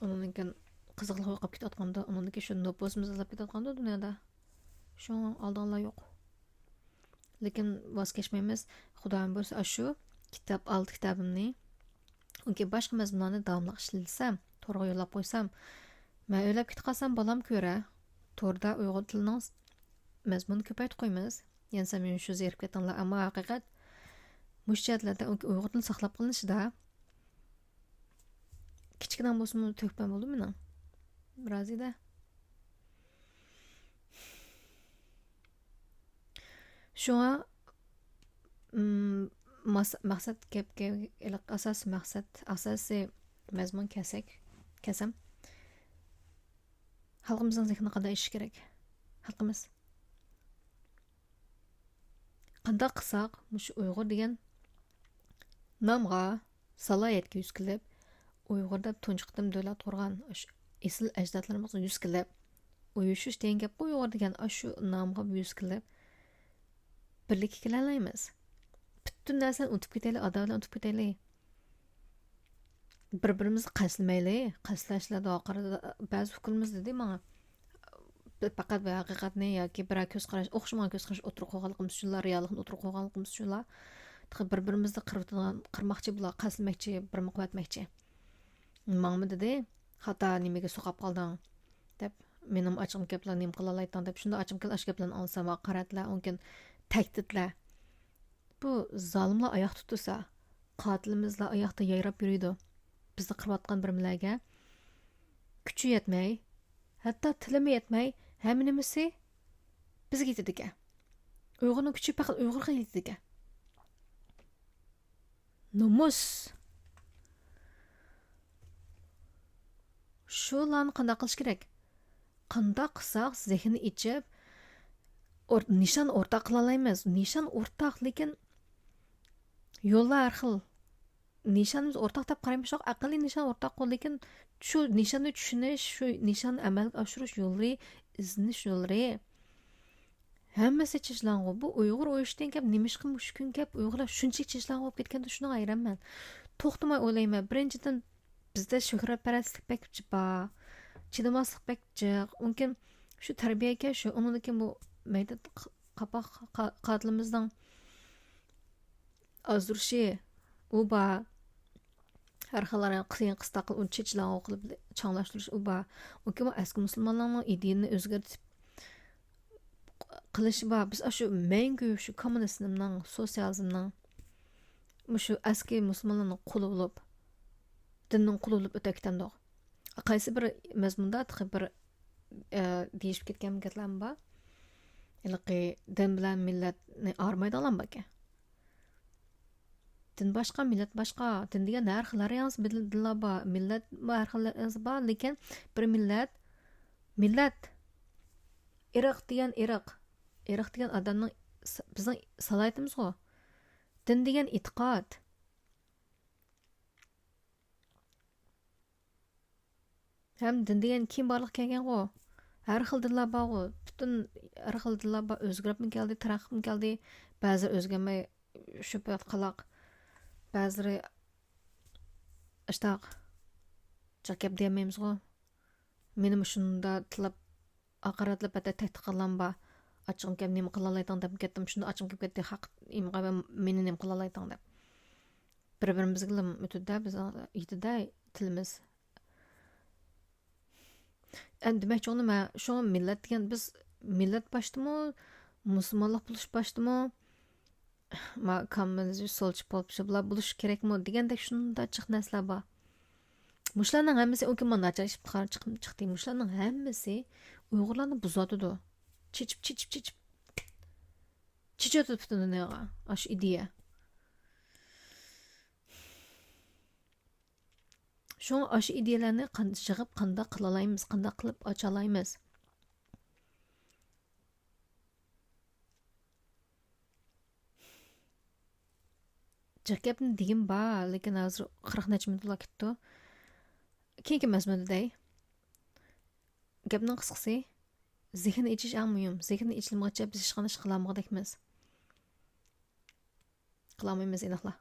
ئۇنىڭدىن كېيىن قىزىقلىق يوقاپ كېتىۋاتقاندۇ. ئۇنىڭدىن كېيىن شۇ نوپۇسىمىز ئازلاپ كېتىۋاتقاندۇ دۇنيادا. شۇڭا ئالدىغانلار يوق. لېكىن ۋاز كەچمەيمىز. خۇدايىم بۇيرۇسا، ئاشۇ كىتاب، ئالتە كىتابىمنى، ئۇنكى باشقا مەزمۇنلارنى داۋاملىق ئىشلىسەم، تورغا يوللاپ قويسام، مەن ئۆيلەپ كېتىپ قالسام، بالام كۆرە. توردا ئۇيغۇر تىلىنىڭ مەزمۇنىنى كۆپەيتىپ قويىمىز. يەنسەم يەنە شۇ زېرىپ كېتىڭلار. ئەمما ھەقىقەت مۇشۇ جەھەتلەردە ئۇيغۇر تىلى ساقلاپ قېلىنىشىدا كىچىككىنە بولسىمۇ تۆھپەم بولدى مېنىڭ. رازىدە. شۇڭا، مم، ماس-، مەقسەت گەپكە، ئاساسىي مەقسەت، ئاساسىي مەزمۇن كەلسەك، كەلسەم، خەلقىمىزنىڭ زېھنى قانداق ئېچىش كېرەك؟ خەلقىمىز قانداق قىلساق، مۇشۇ ئۇيغۇر دېگەن نامغا، سالاھىيەتكە يۈز كېلىپ، ئۇيغۇر دەپ تۇنجى قېتىم دۆلەت قۇرغان ئاشۇ ئېسىل ئەجدادلىرىمىزغا يۈز كېلىپ، ئۇيۇشۇش دېگەن گەپقۇ، ئۇيغۇر دېگەن ئاشۇ نامغا يۈز كېلىپ، بىرلىككە كېلەلەيمىز. پۈتۈن نەرسىنى ئۇنتۇپ كېتەيلى، ئاداۋەتلەرنى ئۇنتۇپ كېتەيلى. بىر-بىرىمىزنى قەستلىمەيلى. قەستلەشلەردە ئاخىرىدا بەزى ئۇكىلىرىمىز دېدى ماڭا، بىز پەقەت بىر ھەقىقەتنى ياكى بىرەر كۆز قاراش، ئوخشىمىغان كۆز قاراش ئوتتۇرىغا قويغانلىقىمىز ئۈچۈنلا، رېئاللىقنى ئوتتۇرىغا قويغانلىقىمىز ئۈچۈنلا، تېخى بىر-بىرىمىزنى قىرىۋېتىدىغان، قىرماقچى بۇلار، قەستلىمەكچى، بىرمۇ قىلىۋەتمەكچى. ماڭىمۇ دېدى، خاتا نېمىگە سوقاپ قالدىڭ دەپ، مېنىڭمۇ ئاچچىقىم كەپلا نېمە قىلالايتتىڭ دەپ، شۇنداق ئاچچىقىم كەپ ئاشۇ گەپلەرنى ئاڭلىسام، ھاقارەتلەر، ئۇنكىن تەھدىتلەر. بۇ زالىملار ئاياقتا تۇرسا، قاتىلىمىزلا ئاياقتا يايراپ يۈرىدۇ. بىزنى قىرىۋاتقان بىرمىلەرگە كۈچى يەتمەي، ھەتتا تىلىمۇ يەتمەي، ھەممە نېمىسى بىزگە يېتىدىكەن. ئۇيغۇرنىڭ كۈچى پەقەت ئۇيغۇرغا يېتىدىكەن. نومۇس. شۇلارنى قانداق قىلىش كېرەك؟ قانداق قىلساق زېھنى ئېچىپ، ئور-، نىشان ئورتاق قىلالايمىز. نىشان ئورتاق، لېكىن يوللار ھەر خىل. نىشانىمىز ئورتاق دەپ قارايمىز، شۇ ئەقەللىي نىشان ئورتاق، لېكىن شۇ نىشاننى چۈشىنىش، شۇ نىشاننى ئەمەلگە ئاشۇرۇش يوللىرى، ئىزدىنىش يوللىرى ھەممىسى چېچىلاڭغۇ. بۇ ئۇيغۇر ئۇيۇشۇش دېگەن گەپ نېمىشقا مۇشۇ كۈنگە كەپ ئۇيغۇرلار شۇنچىلىك چېچىلاڭغۇ بولۇپ كەتكەندۇ، شۇنىڭغا ھەيرانمەن. توختىماي ئويلايمەن. بىرىنچىدىن، بىزدە شۆھرەتپەرەسلىك بەك بار، چىدىماسلىق بەك جىق. ئۇنكىن شۇ تەربىيەگە شۇ، ئۇنىڭدىن كېيىن بۇ مەيدان ق-، قاپاق قا-، قاتىلىمىزنىڭ ئازدۇرۇشى ئۇ بار. ھەر خىل قىيىن قىستاق قىلىپ، ئۇنى چېچىلاڭغۇ قىلىپ چاڭلاشتۇرۇش ئۇ بار. ئۇنكىن ئەسكى مۇسۇلمانلارنىڭ ئىدىيىنى ئۆزگەرتىپ قىلىشى بار. بىز ئاشۇ مەڭگۈ شۇ كوممۇنىزمنىڭ، سوتسىيالىزمنىڭ، مۇشۇ ئەسكى مۇسۇلمانلارنىڭ قۇلى بولۇپ، دىننىڭ قۇلى بولۇپ ئۆتۈپ كېتەمدۇق. قايسى بىر مەزمۇندا تېخى بىر، ئە، دېيىشىپ كەتكەن گەپلەرمۇ بار. ھېلىقى دىن بىلەن مىللەتنى ئايرىمايدىغانلار باركەن. دىن باشقا، مىللەت باشقا. دىن دېگەن ھەر خىل، ھەر ياڭزا بىل-، دىنلار بار. مىللەتمۇ ھەر خىل ياڭزا بار، لېكىن بىر مىللەت، مىللەت. ئىرق دېگەن ئىرق. ئىرق دېگەن ئادەمنىڭ س-، بىزنىڭ سالاھىيىتىمىزغۇ. دىن دېگەن ئېتىقاد. ھەم دىن دېگەن كېيىن بارلىققا كەلگەنغۇ. ھەر خىل دىنلار بارغۇ. پۈتۈن ھەر خىل دىنلار بار. ئۆزگىرىپمۇ كەلدى، تەرەققىيمۇ كەلدى. بەزىلىرى ئۆزگەرمەي شۇ پەقەت قالاق. بەزىلىرى ئاشتاق. جىق گەپ دېيەلمەيمىزغۇ. مېنىمۇ شۇنداق تىللاپ، ھاقارەتلەپ، ھەتتا تەھدىت قىلغانلارمۇ بار. ئاچچىقىم كەپ نېمە قىلالايتتىڭ دەپ كەتتىم. شۇنداق ئاچچىقىم كەپ كەتتى. ھەق، نېمە قىلىمەن، مېنى نېمە قىلالايتتىڭ دەپ. بىر-بىرىمىزگىلا ئۆتىدۇ-دە، بىزنىڭ يېتىدۇ-دە تىلىمىز. ئەمدى دېمەكچى بولغىنىم، شۇڭا مىللەت دېگەن، بىز مىللەت باشتىمۇ، مۇسۇلمانلىق بولۇش باشتىمۇ، ما، كوممۇنىزم، سولچى بولۇپ، شۇ بۇلار بولۇش كېرەكمۇ دېگەندەك شۇنداق جىق نەرسىلەر بار. مۇشۇلارنىڭ ھەممىسى، ئۇنكى مانا ناچار ئىپتىخار چىقىپ چىقتى. مۇشۇلارنىڭ ھەممىسى ئۇيغۇرلارنى بۇزۇۋاتىدۇ. چېچىپ، چېچىپ، چېچىپ. چېچىۋاتىدۇ پۈتۈن دۇنياغا ئاشۇ ئىدىيە. شۇڭا ئاشۇ ئىدىيەلەرنى قان-، يىغىپ قانداق قىلالايمىز، قانداق قىلىپ ئاچالايمىز؟ جىق گەپنى دېگۈم بار، لېكىن ھازىر قىرىق نەچچە مىنۇت بولۇپ كېتىپتۇ. كېيىنكى مەزمۇندا دەي. گەپنىڭ قىسقىسى، زېھىن ئېچىش ئەڭ مۇھىم. زېھىن ئېچىلمىغىچە بىز ھېچقانداق ئىش قىلالمىغۇدەكمىز. قىلالمايمىز ئېنىقلا.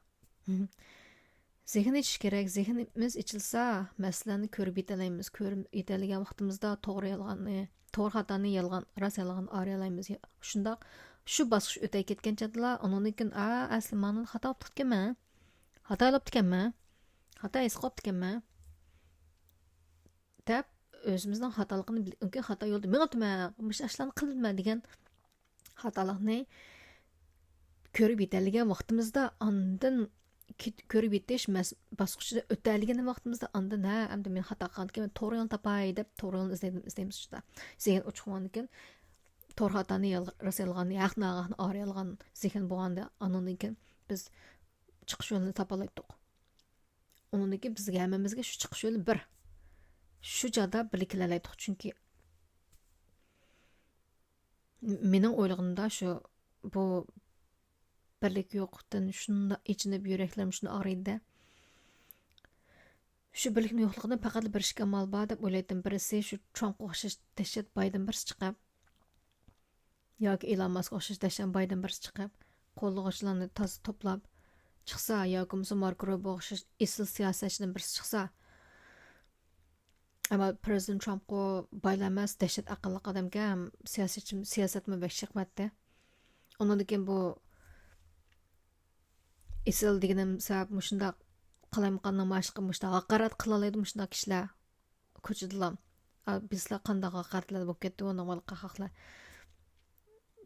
زېھىن ئېچىش كېرەك. زېھنىمىز ئېچىلسا، مەسىلىنى كۆرۈپ يېتەلەيمىز. كۆرۈپ يېتەلىگەن ۋاقتىمىزدا توغرا يالغاننى، توغرا خاتانى، يالغان راست يالغاننى ئايرىيالايمىز. شۇنداق شۇ باسقۇچ ئۆتەي كەتكەن چاغدىلا، ئۇنىڭدىن كېيىن، ئا، ئەسلى مانا خاتا قىپتىكەنمەن، خاتا قىپتىكەنمەن، خاتا ھېس قىپتىكەنمەن دەپ، ئۆزىمىزنىڭ خاتالىقىنى بىل-، خاتا يولدا مېڭىپتىمەن، مۇشۇ ئىشلارنى قىلدىمەن دېگەن خاتالىقنى كۆرۈپ يېتەلىگەن ۋاقتىمىزدا، ئاندىن كېت-، كۆرۈپ يېتىش مەس-، باسقۇچىدا ئۆتەلىگەن ۋاقتىمىزدا، ئاندىن، ھە، ئەمدى مەن خاتا قىلغانىكەن، مەن توغرا يولنى تاپاي دەپ، توغرا يولنى ئىزدەيدۇ، ئىزدەيمىز شۇدا. زېھىن ئوچۇقلىغاندىن كېيىن، توغرا خاتانى، يال-، راست يالغاننى، ھەق ناھەقنى ئايرىيالىغان زېھىن بولغاندا، ئانىڭدىن كېيىن بىز چىقىش يولىنى تاپالايتتۇق. ئۇنىڭدىن كېيىن بىزگە ھەممىمىزگە شۇ چىقىش يولى بىر. شۇ چاغدا بىرلىككە كېلەلەيتتۇق، چۈنكى مېنىڭ ئويلىغىنىمدا شۇ، بۇ بىرلىك يوقلۇقتىن شۇنداق ئېچىنىپ، يۈرەكلىرىم شۇنداق ئاغرىيدى. شۇ بىرلىكنىڭ يوقلۇقىدىن پەقەتلا بىر ئىككى ئامال بار دەپ ئويلايتتىم. بىرسى شۇ ترامپقا ئوخشاش دەھشەت بايدىن بىرسى چىقىپ، ياكى ئېلان ماسكقا ئوخشاش دەھشەت بايدىن بىرسى چىقىپ، قوللىغۇچىلارنى تازا توپلاپ چىقسا، ياكى بولمىسا ماركو روبىغا ئوخشاش ئېسىل سىياسەتچىدىن بىرسى چىقسا، ئەمما پرېزىدېنت ترامپقۇ بايلا ئەمەس، دەھشەت ئەقىللىق ئادەمكەن، ھەم سىياسەتچى، سىياسەتمۇ بەك چىقمەتتى. ئۇنىڭدىن كېيىن بۇ ئېسىل دېگىنىم سەۋەب مۇشۇنداق قالايمىقان نامايىشقا مۇشۇنداق ھاقارەت قىلالايدۇ مۇشۇنداق كىشىلەر كوچىدىلا. ئا، بىزلەر قانداق ھاقارەتلەر بولۇپ كەتتى ئۇ نورمال قاقاقلار.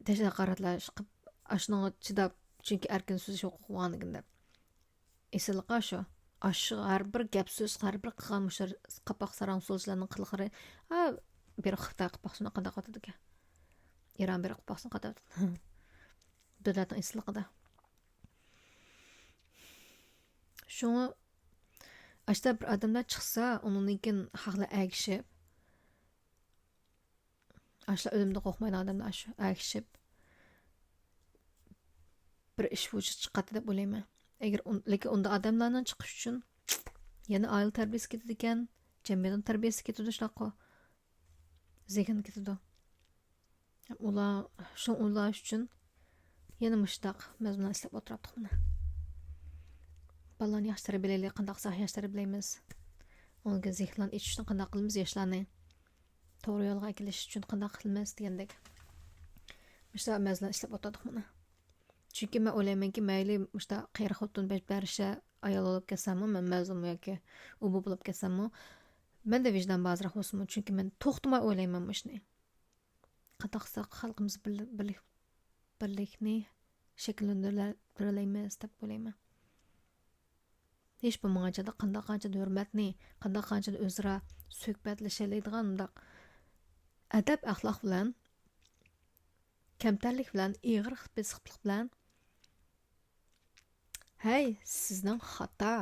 دەھشەت ھاقارەتلەر ئىش قىپ، ئاشۇنىڭغا چىداپ، چۈنكى ئەركىن سۆزلەش ھوقۇقى بولغاندىكىن دەپ. ئېسىللىقى شۇ. ئاشۇ ھەر بىر گەپ سۆز، ھەر بىر قىلغان مۇشۇ قاپاق ساراڭ سولچىلارنىڭ قىلىقلىرى، ھە، بىر خىتاي قاپاقسىنى قانداق قاتىدىكەن؟ ئىران بىر قاپاقسىنى قاتىدىكەن. دۆلەتنىڭ ئېسىللىقىدا. شۇڭا ئاشتا بىر ئادەملەر چىقسا، ئۇنىڭدىن كېيىن خەقلەر ئەگىشىپ، ئاشۇلار ئۆلۈمدىن قورقمايدىغان ئادەملەر ئاشۇ ئەگىشىپ بىر ئىش ۋۇجۇدقا چىقاتتى دەپ ئويلايمەن. ئەگەر ئۇن-، لېكىن ئۇنداق ئادەملەرنىڭ چىقىشى ئۈچۈن يەنە ئائىلە تەربىيەسى كېتىدىكەن، جەمئىيەتنىڭ تەربىيەسى كېتىدۇ، شۇنداققۇ؟ زېھىن كېتىدۇ. ئۇلار، شۇ ئۇلار ئۈچۈن يەنە مۇشۇنداق مەزمۇنلار ئىشلەپ ئولتۇراتتۇق مانا. بالىلارنى ياخشى تەربىيەلەيلى، قانداق قىلساق ياخشى تەربىيەلەيمىز؟ ئۇنىڭ زېھىنلارنى ئېچىش ئۈچۈن قانداق قىلىمىز ياشلارنى؟ توغرا يولغا ئەكېلىش ئۈچۈن قانداق قىلىمىز دېگەندەك. مۇشۇنداق مەزمۇنلار ئىشلەپ ئولتۇردۇق مانا. چۈنكى مەن ئويلايمەنكى، مەيلى مۇشۇنداق قېرى خوتۇن بەش-، بەرىشە ئايال بولۇپ كەتسەممۇ، مەن مەزلۇم ياكى ئۇبۇ بولۇپ كەتسەممۇ، مەندە ۋىجدان بارراق بولسىمۇ، چۈنكى مەن توختىماي ئويلايمەن مۇشۇنى. قانداق قىلساق خەلقىمىز بىرلە-، بىرلىك-، بىرلىكنى شەكىللەندۈرەلەيمىز دەپ ئويلايمەن. ھېچ بولمىغانچە قانداق قانچە ھۆرمەتنى، قانداق قانچە ئۆزئارا سۆھبەتلىشەلەيدىغان مۇنداق ئەدەپ ئەخلاق بىلەن، كەمتەرلىك بىلەن، ئېغىر پىسخىكلىق بىلەن، ھەي، سىزنىڭ خاتا.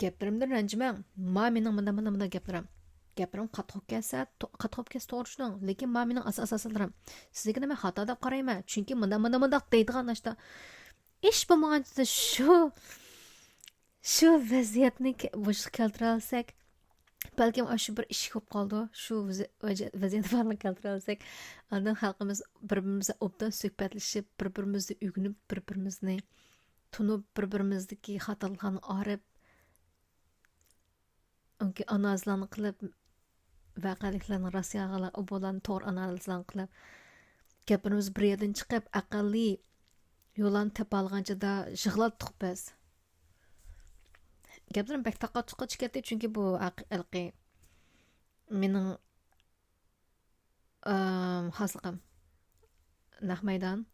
گەپلىرىمدىن رەنجىمەڭ. ما مېنىڭ مۇنداق، مۇنداق، مۇنداق گەپلىرىم. گەپلىرىم قاتتىق بولۇپ كەتسە، تو-، قاتتىق بولۇپ كەتسە توغرا چۈشىنىڭ. لېكىن ما مېنىڭ ئاساسىي ئاساسلىرىم. سىزگىنى مەن خاتا دەپ قارايمەن. چۈنكى مۇنداق، مۇنداق، مۇنداق دەيدىغان ئاشتا ئىش بولمىغانچە شۇ، شۇ ۋەزىيەتنى كە-، ۋۇجۇدقا كەلتۈرەلىسەك، بەلكىم ئاشۇ بىر ئىشىك بولۇپ قالىدۇ. شۇ ۋەزى-، ۋەزى-، ۋەزىيەتنى بارلىققا كەلتۈرەلىسەك، ئاندىن خەلقىمىز بىر-بىرىمىزگە ئوبدان سۆھبەتلىشىپ، بىر-بىرىمىزنى ئۆگىنىپ، بىر-بىرىمىزنى تونۇپ، بىر-بىرىمىزدىكى خاتالىقلارنى ئايرىپ، ئانالىزلارنى قىلىپ، ۋەقەلىكلەرنى راست يالغانلار، ئۇ بۇلارنى توغرا ئانالىزلارنى قىلىپ، گەپلىرىمىز بىر يەردىن چىقىپ، ئەقەللىي يوللارنى تېپالىغانچىدا يىغلاتتۇق بىز. گەپلىرىم بەك تاقا-تۇقا چىقىپ كەتتى، چۈنكى بۇ ھەق-، ھېلىقى مېنىڭ ئىم، خاسلىقىم. نەق مەيدان.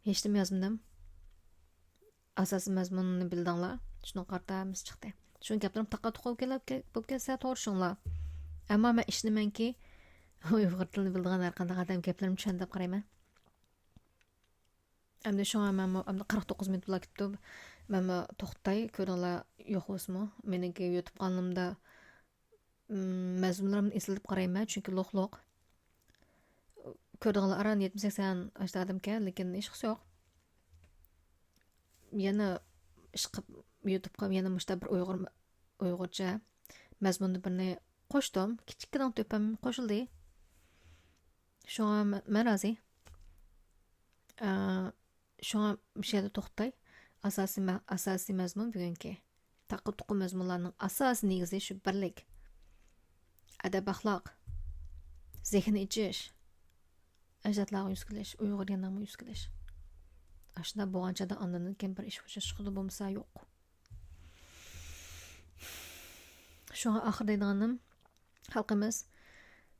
ھېچنېمە يازمىدىم. ئاساسىي مەزمۇنىنى بىلدىڭلار. شۇنىڭغا قارىتا ھەممىسى چىقتى. شۇ گەپلىرىم تاقا-تۇقا بولۇپ كەتسە توغرا چۈشىنىڭلار. ئەمما مەن ئىشىنىمەنكى، ئۇيغۇر تىلىنى بىلىدىغان ھەر قانداق ئادەم گەپلىرىمنى چۈشەندى دەپ قارايمەن. ئەمدى شۇڭا مەنمۇ ئەمدى قىرىق توققۇز مىنۇت بولاپ كېتىپتۇ. مەنمۇ توختاي، كۆرۈڭلار يوق بولسىمۇ. مېنىڭكى يۇتۇب قانىلىمدا، ئىم، مەزمۇنلىرىمنى ئېسىلتىپ قارايمەن، چۈنكى لوق-لوق. كۆرىدىغانلار ئاران يەتمىش سەكسەن ئاشتا ئادەمكەن، لېكىن ھېچقىسى يوق. يەنە ئىشقىپ يۇتۇبقا يەنە مۇشتا بىر ئۇيغۇر، ئۇيغۇرچە مەزمۇندا بىرنى قوشتۇم. كىچىككىنە تۆھپەم قوشۇلدى. شۇڭا مە-، مەن رازى. ئە، شۇڭا مۇشۇ يەردە توختاي. ئاساسىي مە-، ئاساسىي مەزمۇن بۈگۈنكى. تاقا تۇقا مەزمۇنلارنىڭ ئاساسىي نېگىزى شۇ بىرلىك. ئەدەپ ئەخلاق، زېھىن ئېچىش. ئەجدادلارغا يۈز كېلىش، ئۇيغۇر دىنىغا يۈز كېلىش. ئاشۇنداق بولغان چاغدا ئاندىن كېيىن بىر ئىش خوشلاشقىلى بولمىسا يوق. شۇڭا ئاخىر دەيدىغىنىم، خەلقىمىز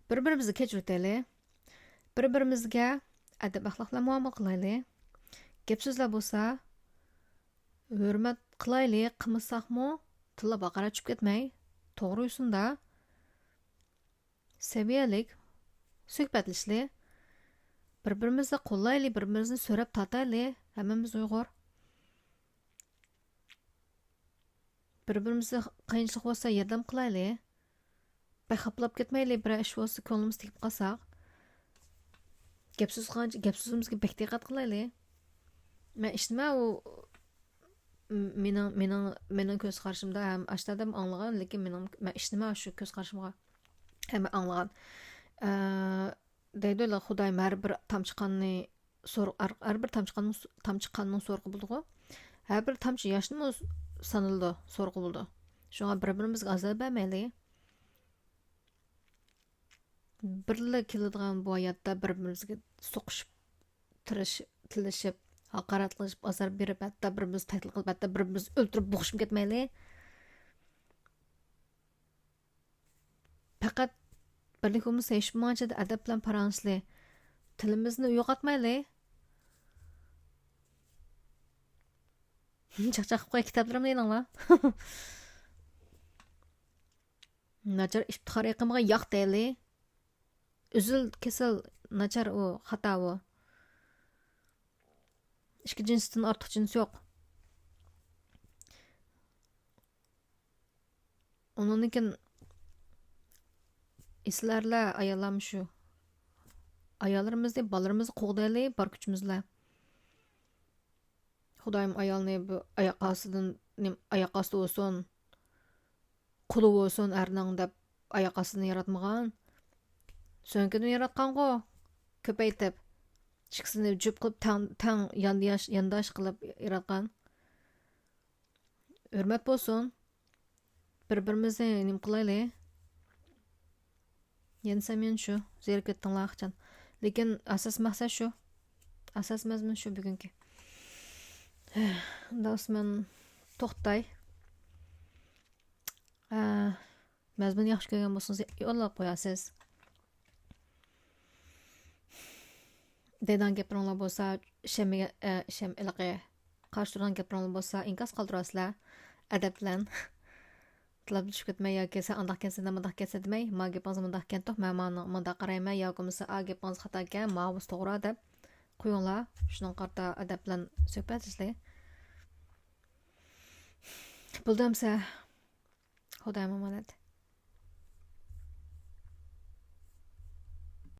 بىر-بىرىمىزنى كەچۈرتەيلى. بىر-بىرىمىزگە ئەدەپ-ئەخلاق بىلەن مۇئامىلە قىلايلى. گەپ-سۆزلەر بولسا، ھۆرمەت قىلايلى، قىلمىساقمۇ، تىللا باقارا چۈشۈپ كەتمەي، توغرا يوسۇندا، سەۋىيەلىك سۆھبەتلىشىلى. بىر-بىرىمىزنى قوللايلى، بىر-بىرىمىزنى سۆرەپ تارتايلى، ھەممىمىز ئۇيغۇر. بىر-بىرىمىزگە قىيىنچىلىق بولسا ياردەم قىلايلى. بەك خاپىلاپ كەتمەيلى، بىرەر ئىش بولسا كۆڭلىمىز تېگىپ قالساق. گەپ سۆز قىلغانچە گەپ سۆزىمىزگە بەك دىققەت قىلايلى. مەن ئىشىنىمەن ئۇ مېنىڭ، مېنىڭ، مېنىڭ كۆز قارىشىمدا ھەم ئاشۇ ئادەم ئاڭلىغان، لېكىن مېنىڭ، مەن ئىشىنىمەن شۇ كۆز قارىشىمغا. ھەممە ئاڭلىغان. ئە، دەيدۇ، خۇدايىم ھەر بىر تامچە قاننى سور-، ھەر، ھەر بىر تامچە قاننىڭ سو-، تامچە قاننىڭ سورىقى بولىدىغۇ. ھەر بىر تامچە ياشنىمۇ سانىلىدۇ، سورىقى بولىدۇ. شۇڭا بىر-بىرىمىزگە ئازار بەرمەيلى. بىرلا كېلىدىغان بۇ ھاياتتا بىر-بىرىمىزگە سوقۇشۇپ، تىرىشىپ، تىللىشىپ، ھاقارەت قىلىشىپ، ئازار بېرىپ، ھەتتا بىر-بىرىمىزنى تەھدىت قىلىپ، ھەتتا بىر-بىرىمىزنى ئۆلتۈرۈپ بوغۇشۇپ كەتمەيلى. پەقەت بىرلىك بولمىسا ھېچ بولمىغان چاغدا ئەدەپ بىلەن پاراڭلىشىلى. تىلىمىزنى يوقاتمايلى. چاقچاق قىلىپ قوي، كىتابلىرىمنى ئېلىڭلار. ناچار ئىپتىخار ئېقىمىغا ياق دەيلى. ئۈزۈل كېسىل ناچار ئۇ، خاتا ئۇ. ئىككى جىنستىن ئارتۇق جىنس يوق. ئۇنىڭدىن كېيىن ئېسىلەرلەر، ئاياللارمۇ شۇ. ئاياللىرىمىزنى، بالىلىرىمىزنى قوغدايلى بار كۈچىمىز بىلەن. خۇدايىم ئايالنى بۇ ئاياق ئاستىدىن، نېمە، ئاياق ئاستى بولسۇن، قۇلى بولسۇن ئەرنىڭ دەپ ئاياق ئاستىدىن ياراتمىغان. سۆڭىكىدىن ياراتقانغۇ، كۆپەيتىپ. ئىككىسىنى جۈپ قىلىپ تەڭ، تەڭ يانداش، يانداش قىلىپ ياراتقان. ھۆرمەت بولسۇن. بىر-بىرىمىزنى نېمە قىلايلى؟ يەنە سەمىيەن شۇ، زېرىكىپ كەتتىڭلار قاچان. لېكىن ئاساس مەقسەت شۇ. ئاساس مەزمۇن شۇ بۈگۈنكى. ئۇنداق بولسا مەن توختاي. ئە، مەزمۇننى ياخشى كۆرگەن بولسىڭىز يوللاپ قويارسىز. دەيدىغان گەپلىرىڭلار بولسا، شەممىگە، ئە، شەم، ھېلىقى قارشى تۇرىدىغان گەپلىرىڭلار بولسا، ئىنكاس قالدۇرارسىلەر. ئەدەپ بىلەن. تىللاپ چۈشۈپ كەتمەي ياكى سەن ئانداق ئىكەنسەن، دە مۇنداق ئىكەنسەن دېمەي، ما گېپىڭىز مۇنداق ئىكەنتۇق، مەن مانا مۇنداق قارايمەن، ياكى بولمىسا ئا گېپىڭىز خاتا ئىكەن، ماۋۇسى توغرا دەپ قويۇڭلار. شۇنىڭغا قارىتا ئەدەپ بىلەن سۆھبەتلىشىلى. بولدى ئەمسە. خۇدايىم ئامانەت.